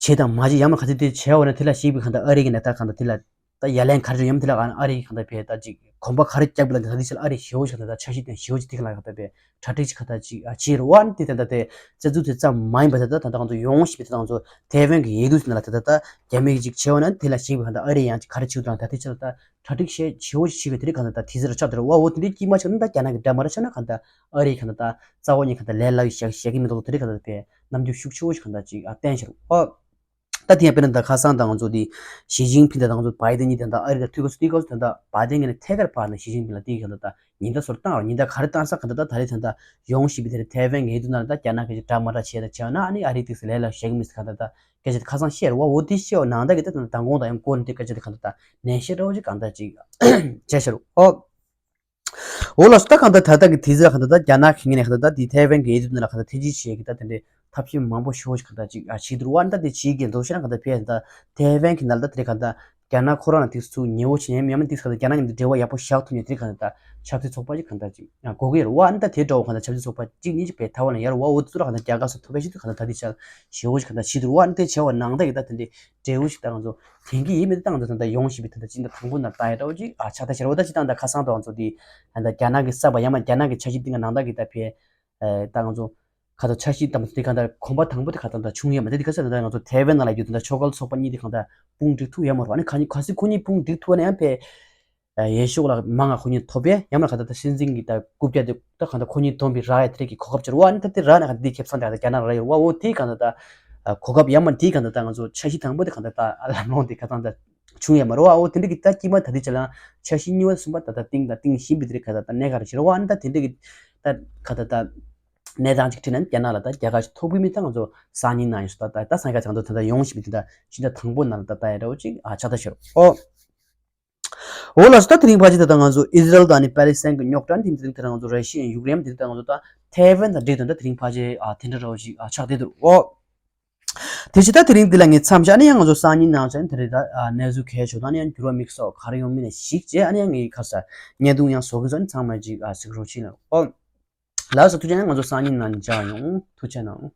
བྱས་དང་མ་བྱས་ཡང་མ་ག་ཚོད་དེ་བྱས་འོ་ན་དེ་ལ་ཞིབ་པའི་གང་ལྟར་ཨ་རི་གིས་ནས་ད་གང་ལྟར་དེ་ལ་ད་ཡ་ལན་ག་རེ་ཡོད་མ་དེ་ལ་གང་ཨ་རི་གིས་གང་ལྟར་ཕེ་ད་ཅིག་གོམ་པ་ག་རེ་རྒྱག་པ་ལ་ད་དེ་ཚོ་ཨ་རི་ཞེ་བོ་ཞིག་ད་ད་འཆར་གཞི་དང་ཞེ་བོ་ཅིག་དེ་ག་ལ་གང་ལྟར་ཕེ་གྲ་སྒྲིག་ཅིག་ག་ད་ཅིག་ཨ་བྱེད་རུ་བ་ནི་དེ་ད་ད་དེ་བཙན་འཛུལ་དེ་ཙམ་མ་ཡིན་པ་ད་ད་ད་ད་གང་ཚོ་ཡོང་ཞིབ་པའི་ད་གང་ཚོ་ཐའེ་ཝན་གྱི་འོས་བསྡུ་དེ་ནང་ལ་ད་ད་ད་རྒྱ་མི་གིས་ཅིག་བྱས་འོ་ན་དེ་ལ་ཞིབ་པའི་གང་ལྟར་ཨ་རི་ཡང་ཅིག་ག་རེ་བྱེད་དང་ད་དེ་ཚོ་ད་གྲ་སྒྲིག་བྱེད་ཞེ་བོ་ཞིག་བྱེད་པའི་དེ་རིང་གང་ལྟར་ད་དེ་ཚོ་ཆགས་དེ་རུ་བ། འོ་དེ་འདྲའི་དཀྱིལ་མ་ཆགས་ན་ད་རྒྱ་ནག་གི་འདྲ་མ་རེད་ཆགས་ན་གང་ལྟར་ཨ་རི་གང་ལྟར་ད་རྩ་བ་ཉིད་གང་ལྟར་ལས་སླ་བའི་བཞག་བཞག་གི་མི་འདུག་དེ་རིང་གང་ལྟར་དེ་རྣམ་འགྱུར་ཤུགས་ཆེ་བོ་ཞིག་གང་ལྟར་ཅིག་ཨ་བསྟན་ཤར་བ། ད་དེ་ཡང་དཔེར་ན་ད་ཁ་སང་ད་ང་ཚོ་དེ་ཞི་ཅིན་ཕིང་དང་ད་ང་ཚོ་བའི་ཏན་གཉིས་དང་ད་ཨ་རི་ད་ཐུག་ག་ཚོ་དེ་ག་ཚོ་ད་ད་བའི་ཏན་གྱིས་ནས་ཐད་ཀར་ཕར་ནས་ཞི་ཅིན་ཕིང་ལ་དེ་གང་ལྟར་ད་ཉེན་བརྡ་སོགས་བཏང་རོགས། ཉེན་བརྡ་ག་རེ་བཏང་ས་གང་ལྟར་ད་ད་རེས་ད་ད་ཡོང་བཞིན་པའི་དེ་རིང་ཐའེ་ཝན་གྱི་འོས་བསྡུ་ནང་ལ་ད་རྒྱ་ནག་གིས་འདྲ་མ་འདྲ་བྱས་ད་བྱས་ན་ཨ་ནི་ཨ་རི་ཏིག་སེ་ལས་སླ་བཞག་གི་མི་སྲིད་གང་ལྟར་ད་སྐད་ཆ་དེ་ཁ་སང་བཤད་རུ་བ། འོ་དེ་བཤད་བ་ནང་ད་གི་ད་ད་མདང་དགོང་ད་ཡང་སྐོར་ནས་དེ་སྐད་ཆ་དེ་གང་ལྟར་ད་ནན་བཤད་འདྲ་བོ་ཅིག་གང་ལྟར་ཅིག་བྱས་ཤར་བ། འོ་ལགས་སོ། ད་གང་ལྟར་ད་ལྟ་གི་དུས་ཚོད་ལ་གང་ལྟར་ད་རྒྱ་ནག་གི་ངོས་ནས་གང་ལྟར་ད་དེ་ཐའེ་ཝན་གྱི་འོས་བསྡུ་ནང་ལ་གང་ལྟར་ཐེ་ཇི་བྱེད་ཀྱི་ད་དེ་འདྲའི་ ཐབས་ཤེས་མང་པོ་ཤོར་ཞིག་གང་ལྟར་ཅིག་ཨ་བྱེད་འདུག་བ། ད་དེ་བྱེད་ཀྱི་འདུག་ཤེ་ན་གང་ལྟར་ཕེ་ད་ཐེ་ཝན་གྱི་ནང་ལ་ད་དེ་གང་ལྟར་རྒྱ་ནག་ཁོ་རང་ལ་དེ་ཚུ་ཉེ་བོ་བྱེད་ཉན་མེད་མ་དེ་གང་ལྟར་རྒྱ་ནག་གཉིས་འབྲེལ་བ་ཡག་པོ་བཞག་ཐུབ་ཉན་དེ་གང་ལྟར་ཆབ་སྲིད་ཚོགས་པ་ཅིག་གང་ལྟར་ཅིག་ཨ་གོ་གི་རེད་བ། ད་དེ་འདྲ་བོ་གང་ལྟར་ཆབ་སྲིད་ཚོགས་པ་གཅིག་གཉིས་ཅིག་ཕེ་ཐ་ཝན་ལ་ཡར་བ་འོ་ཚུ་ར་གང་ལྟར་རྒྱ་གར་སོགས་ཐུབ་པའི་ཤེས་ཚུ་གང་ལྟར་ད་དེ་ཆ་ཞེ་བོ་ཞིག་གང་ལྟར་བྱེད་འདུག་བ། ད་དེ་བྱ་བ་ནང་ལྟ་གི་ད་དེ་འདྲའི་འབྲས་བུ་ཞིག་ད་ང་ཚོ་དེང་གི་ཡིན་མིན་ད་ང་ཚོ་ད་ལྟ་ཡོང་བཞིན་པའི་ད་ལྟ་ཅིག་ད་དང་པོ་ན་ད་ཡ་འདྲ་བོ་ཅིག་ཨ་ཆགས་ད་ཤར་བ་ད་ཅིག་ད་ད་ཁ་སང་ད་ང་ཚོ་དེ་ད་རྒྱ་ནག་གི་གསར་པ་ཡང་མ་རྒྱ་ནག་གི་ཆ་ཤས་དེ་ག་ནང་ལྟ་གི་ད་ཕེ་ད་ང་ཚོ་ཁ་ཐོག་འཆར་གཞི་དམ་དེ་གང་ལྟར་གོམ་པ་དང་པོ་དེ་ག་ད་ད་བྱུང་ཡོད་མ་རེད། དེ་ག་ས་ད་ང་ཚོ་ཐེ་ཝན་ནང་ལ་ཡོད་དེ་ད་ཕྱོགས་འགལ་ཚོགས་པ་གཉིས་དེ་གང་ལྟར་དཔུང་སྒྲིག་ཐུབ་ཡོད་མ་རེད། ཨ་ནི་ག་ནི་ག་སྲིད་ཁོ་གཉིས་དཔུང་སྒྲིག་ཐུབ་ན་ཡང་ཕེ་ཡེ་ཤུ་ལ་མང་ང་ཁོ་གཉིས་ཐོབ་པས་ཡང་མ་ག་ད་ད་སྲིད་འཛིན་གྱི་ད་རྐུབ་བཀྱག་དེ་ད་གང་ལྟར་ཁོ་གཉིས་བསྡོམས་པའི་རག་ཡ་དེ་རིགས་ཀྱི་གོ་སྐབས་ཅིག་རེད་བ། ཨ་ནི་ད་དེ་རག་ན་ག་ད་དེ་ཁེ་བཟང་དེ་ག་ད་རྒྱ་ནག་རག་ཡོད་རེད་བ། འོ་དེ་གང་ལྟར་ད་གོ་སྐབས་ཡང་མ་དེ་གང་ལྟར་ད་ང་ཚོ་འཆར་གཞི་དང་པོ་དེ་གང་ལྟར་ད་ལམ་ལྷོང་དེ་ག་ད་ད་བྱུང་ཡོད་མ་རེད་བ། འོ་དེ་འདྲ་གི་ད་དཀྱིལ་མ་ད་དེ་ཆ་ལ་འཆར་གཞི་གཉིས་པ་གསུམ་པ་ད་ད་ཏིང་ད་ཏིང་བཞིན་པའི་དེ་རིགས་ག་ད་ད་གནད་ག་རེ་ཞིག་རེད་བ། ཨ་ནི་ད་དེ་འདྲ་གི་ད་ག་ད་ད་གནས་སྟངས་ཅིག་ཁྲིད་ན་རྒྱ་ནག་ལ་ད་རྒྱལ་ཁ་ཞིག་ཐོབ་གི་མིན་ད་ང་ཚོ་སང་ཉིན་ནང་ཡིན་སོ་ད་ད་ད་སང་ཁ་ཚང་དུ་ད་ད་ཡོང་བཞིན་པའི་དེ་ད་ཕྱི་ཟླ་དང་པོ་ནང་ལ་ད་ད་ཡ་འདྲ་བོ་ཅིག་ཨ་ཆགས་ད་ཤར་ཨོ། འོ་ལགས་སོ། ད་དེ་རིང་ཕལ་ཆེར་ད་ལྟ་ང་ཚོ་ཨི་ཟི་རལ་དང་ནི་པ་ལི་སི་ཐན་གྱི་རྙོག་དྲ་འདི་དེ་རིང་དེ་རིང་ང་ཚོ་ར་ཤི་ཡ་ཡུཀ་རེན་འདི་ད་ལྟ་ང་ཚོ་ད་ཐེ་ཝན་དང་འབྲེལ་དོན་ད་དེ་རིང་ཕལ་ཆེར་ཨ་དེ་འདྲ་ར་བ་ཞིག་ཨ་ཆགས་བསྡད་འདུག་འོ། དེ་ཕྱི་ད་དེ་རིང་འདི་ལ་ངས་མཚམས་བཞག་ནས་ཡང་ང་ཚོ་སང་ཉིན་ནང་ཚན་དེ་རིང་ད་ཨ་གནས་ཚུལ་གལ་ཆེ་ད་ནི་ཡང་འགྱུར་བ་དམིགས་སོགས་ག་རེ་ཡོང་མིན་ནས་ཞིག་བྱས་ཨ་ནི་ཡང་ངས་ཁ་ས་བརྙན་ཐུང་ཡང་བཟོ་གི་ཚོ་ནི་ཚང་མ་ཅིག་ཨ་གཟིགས་རོགས་བྱེད་ལ་འོ། ལགས་སོ། ཐུགས་རྗེ་གནང་། ང་ཚོ་སང་ཉིན་ནང་མཇལ་ཡོང་། ཐུགས་རྗེ་གནང་།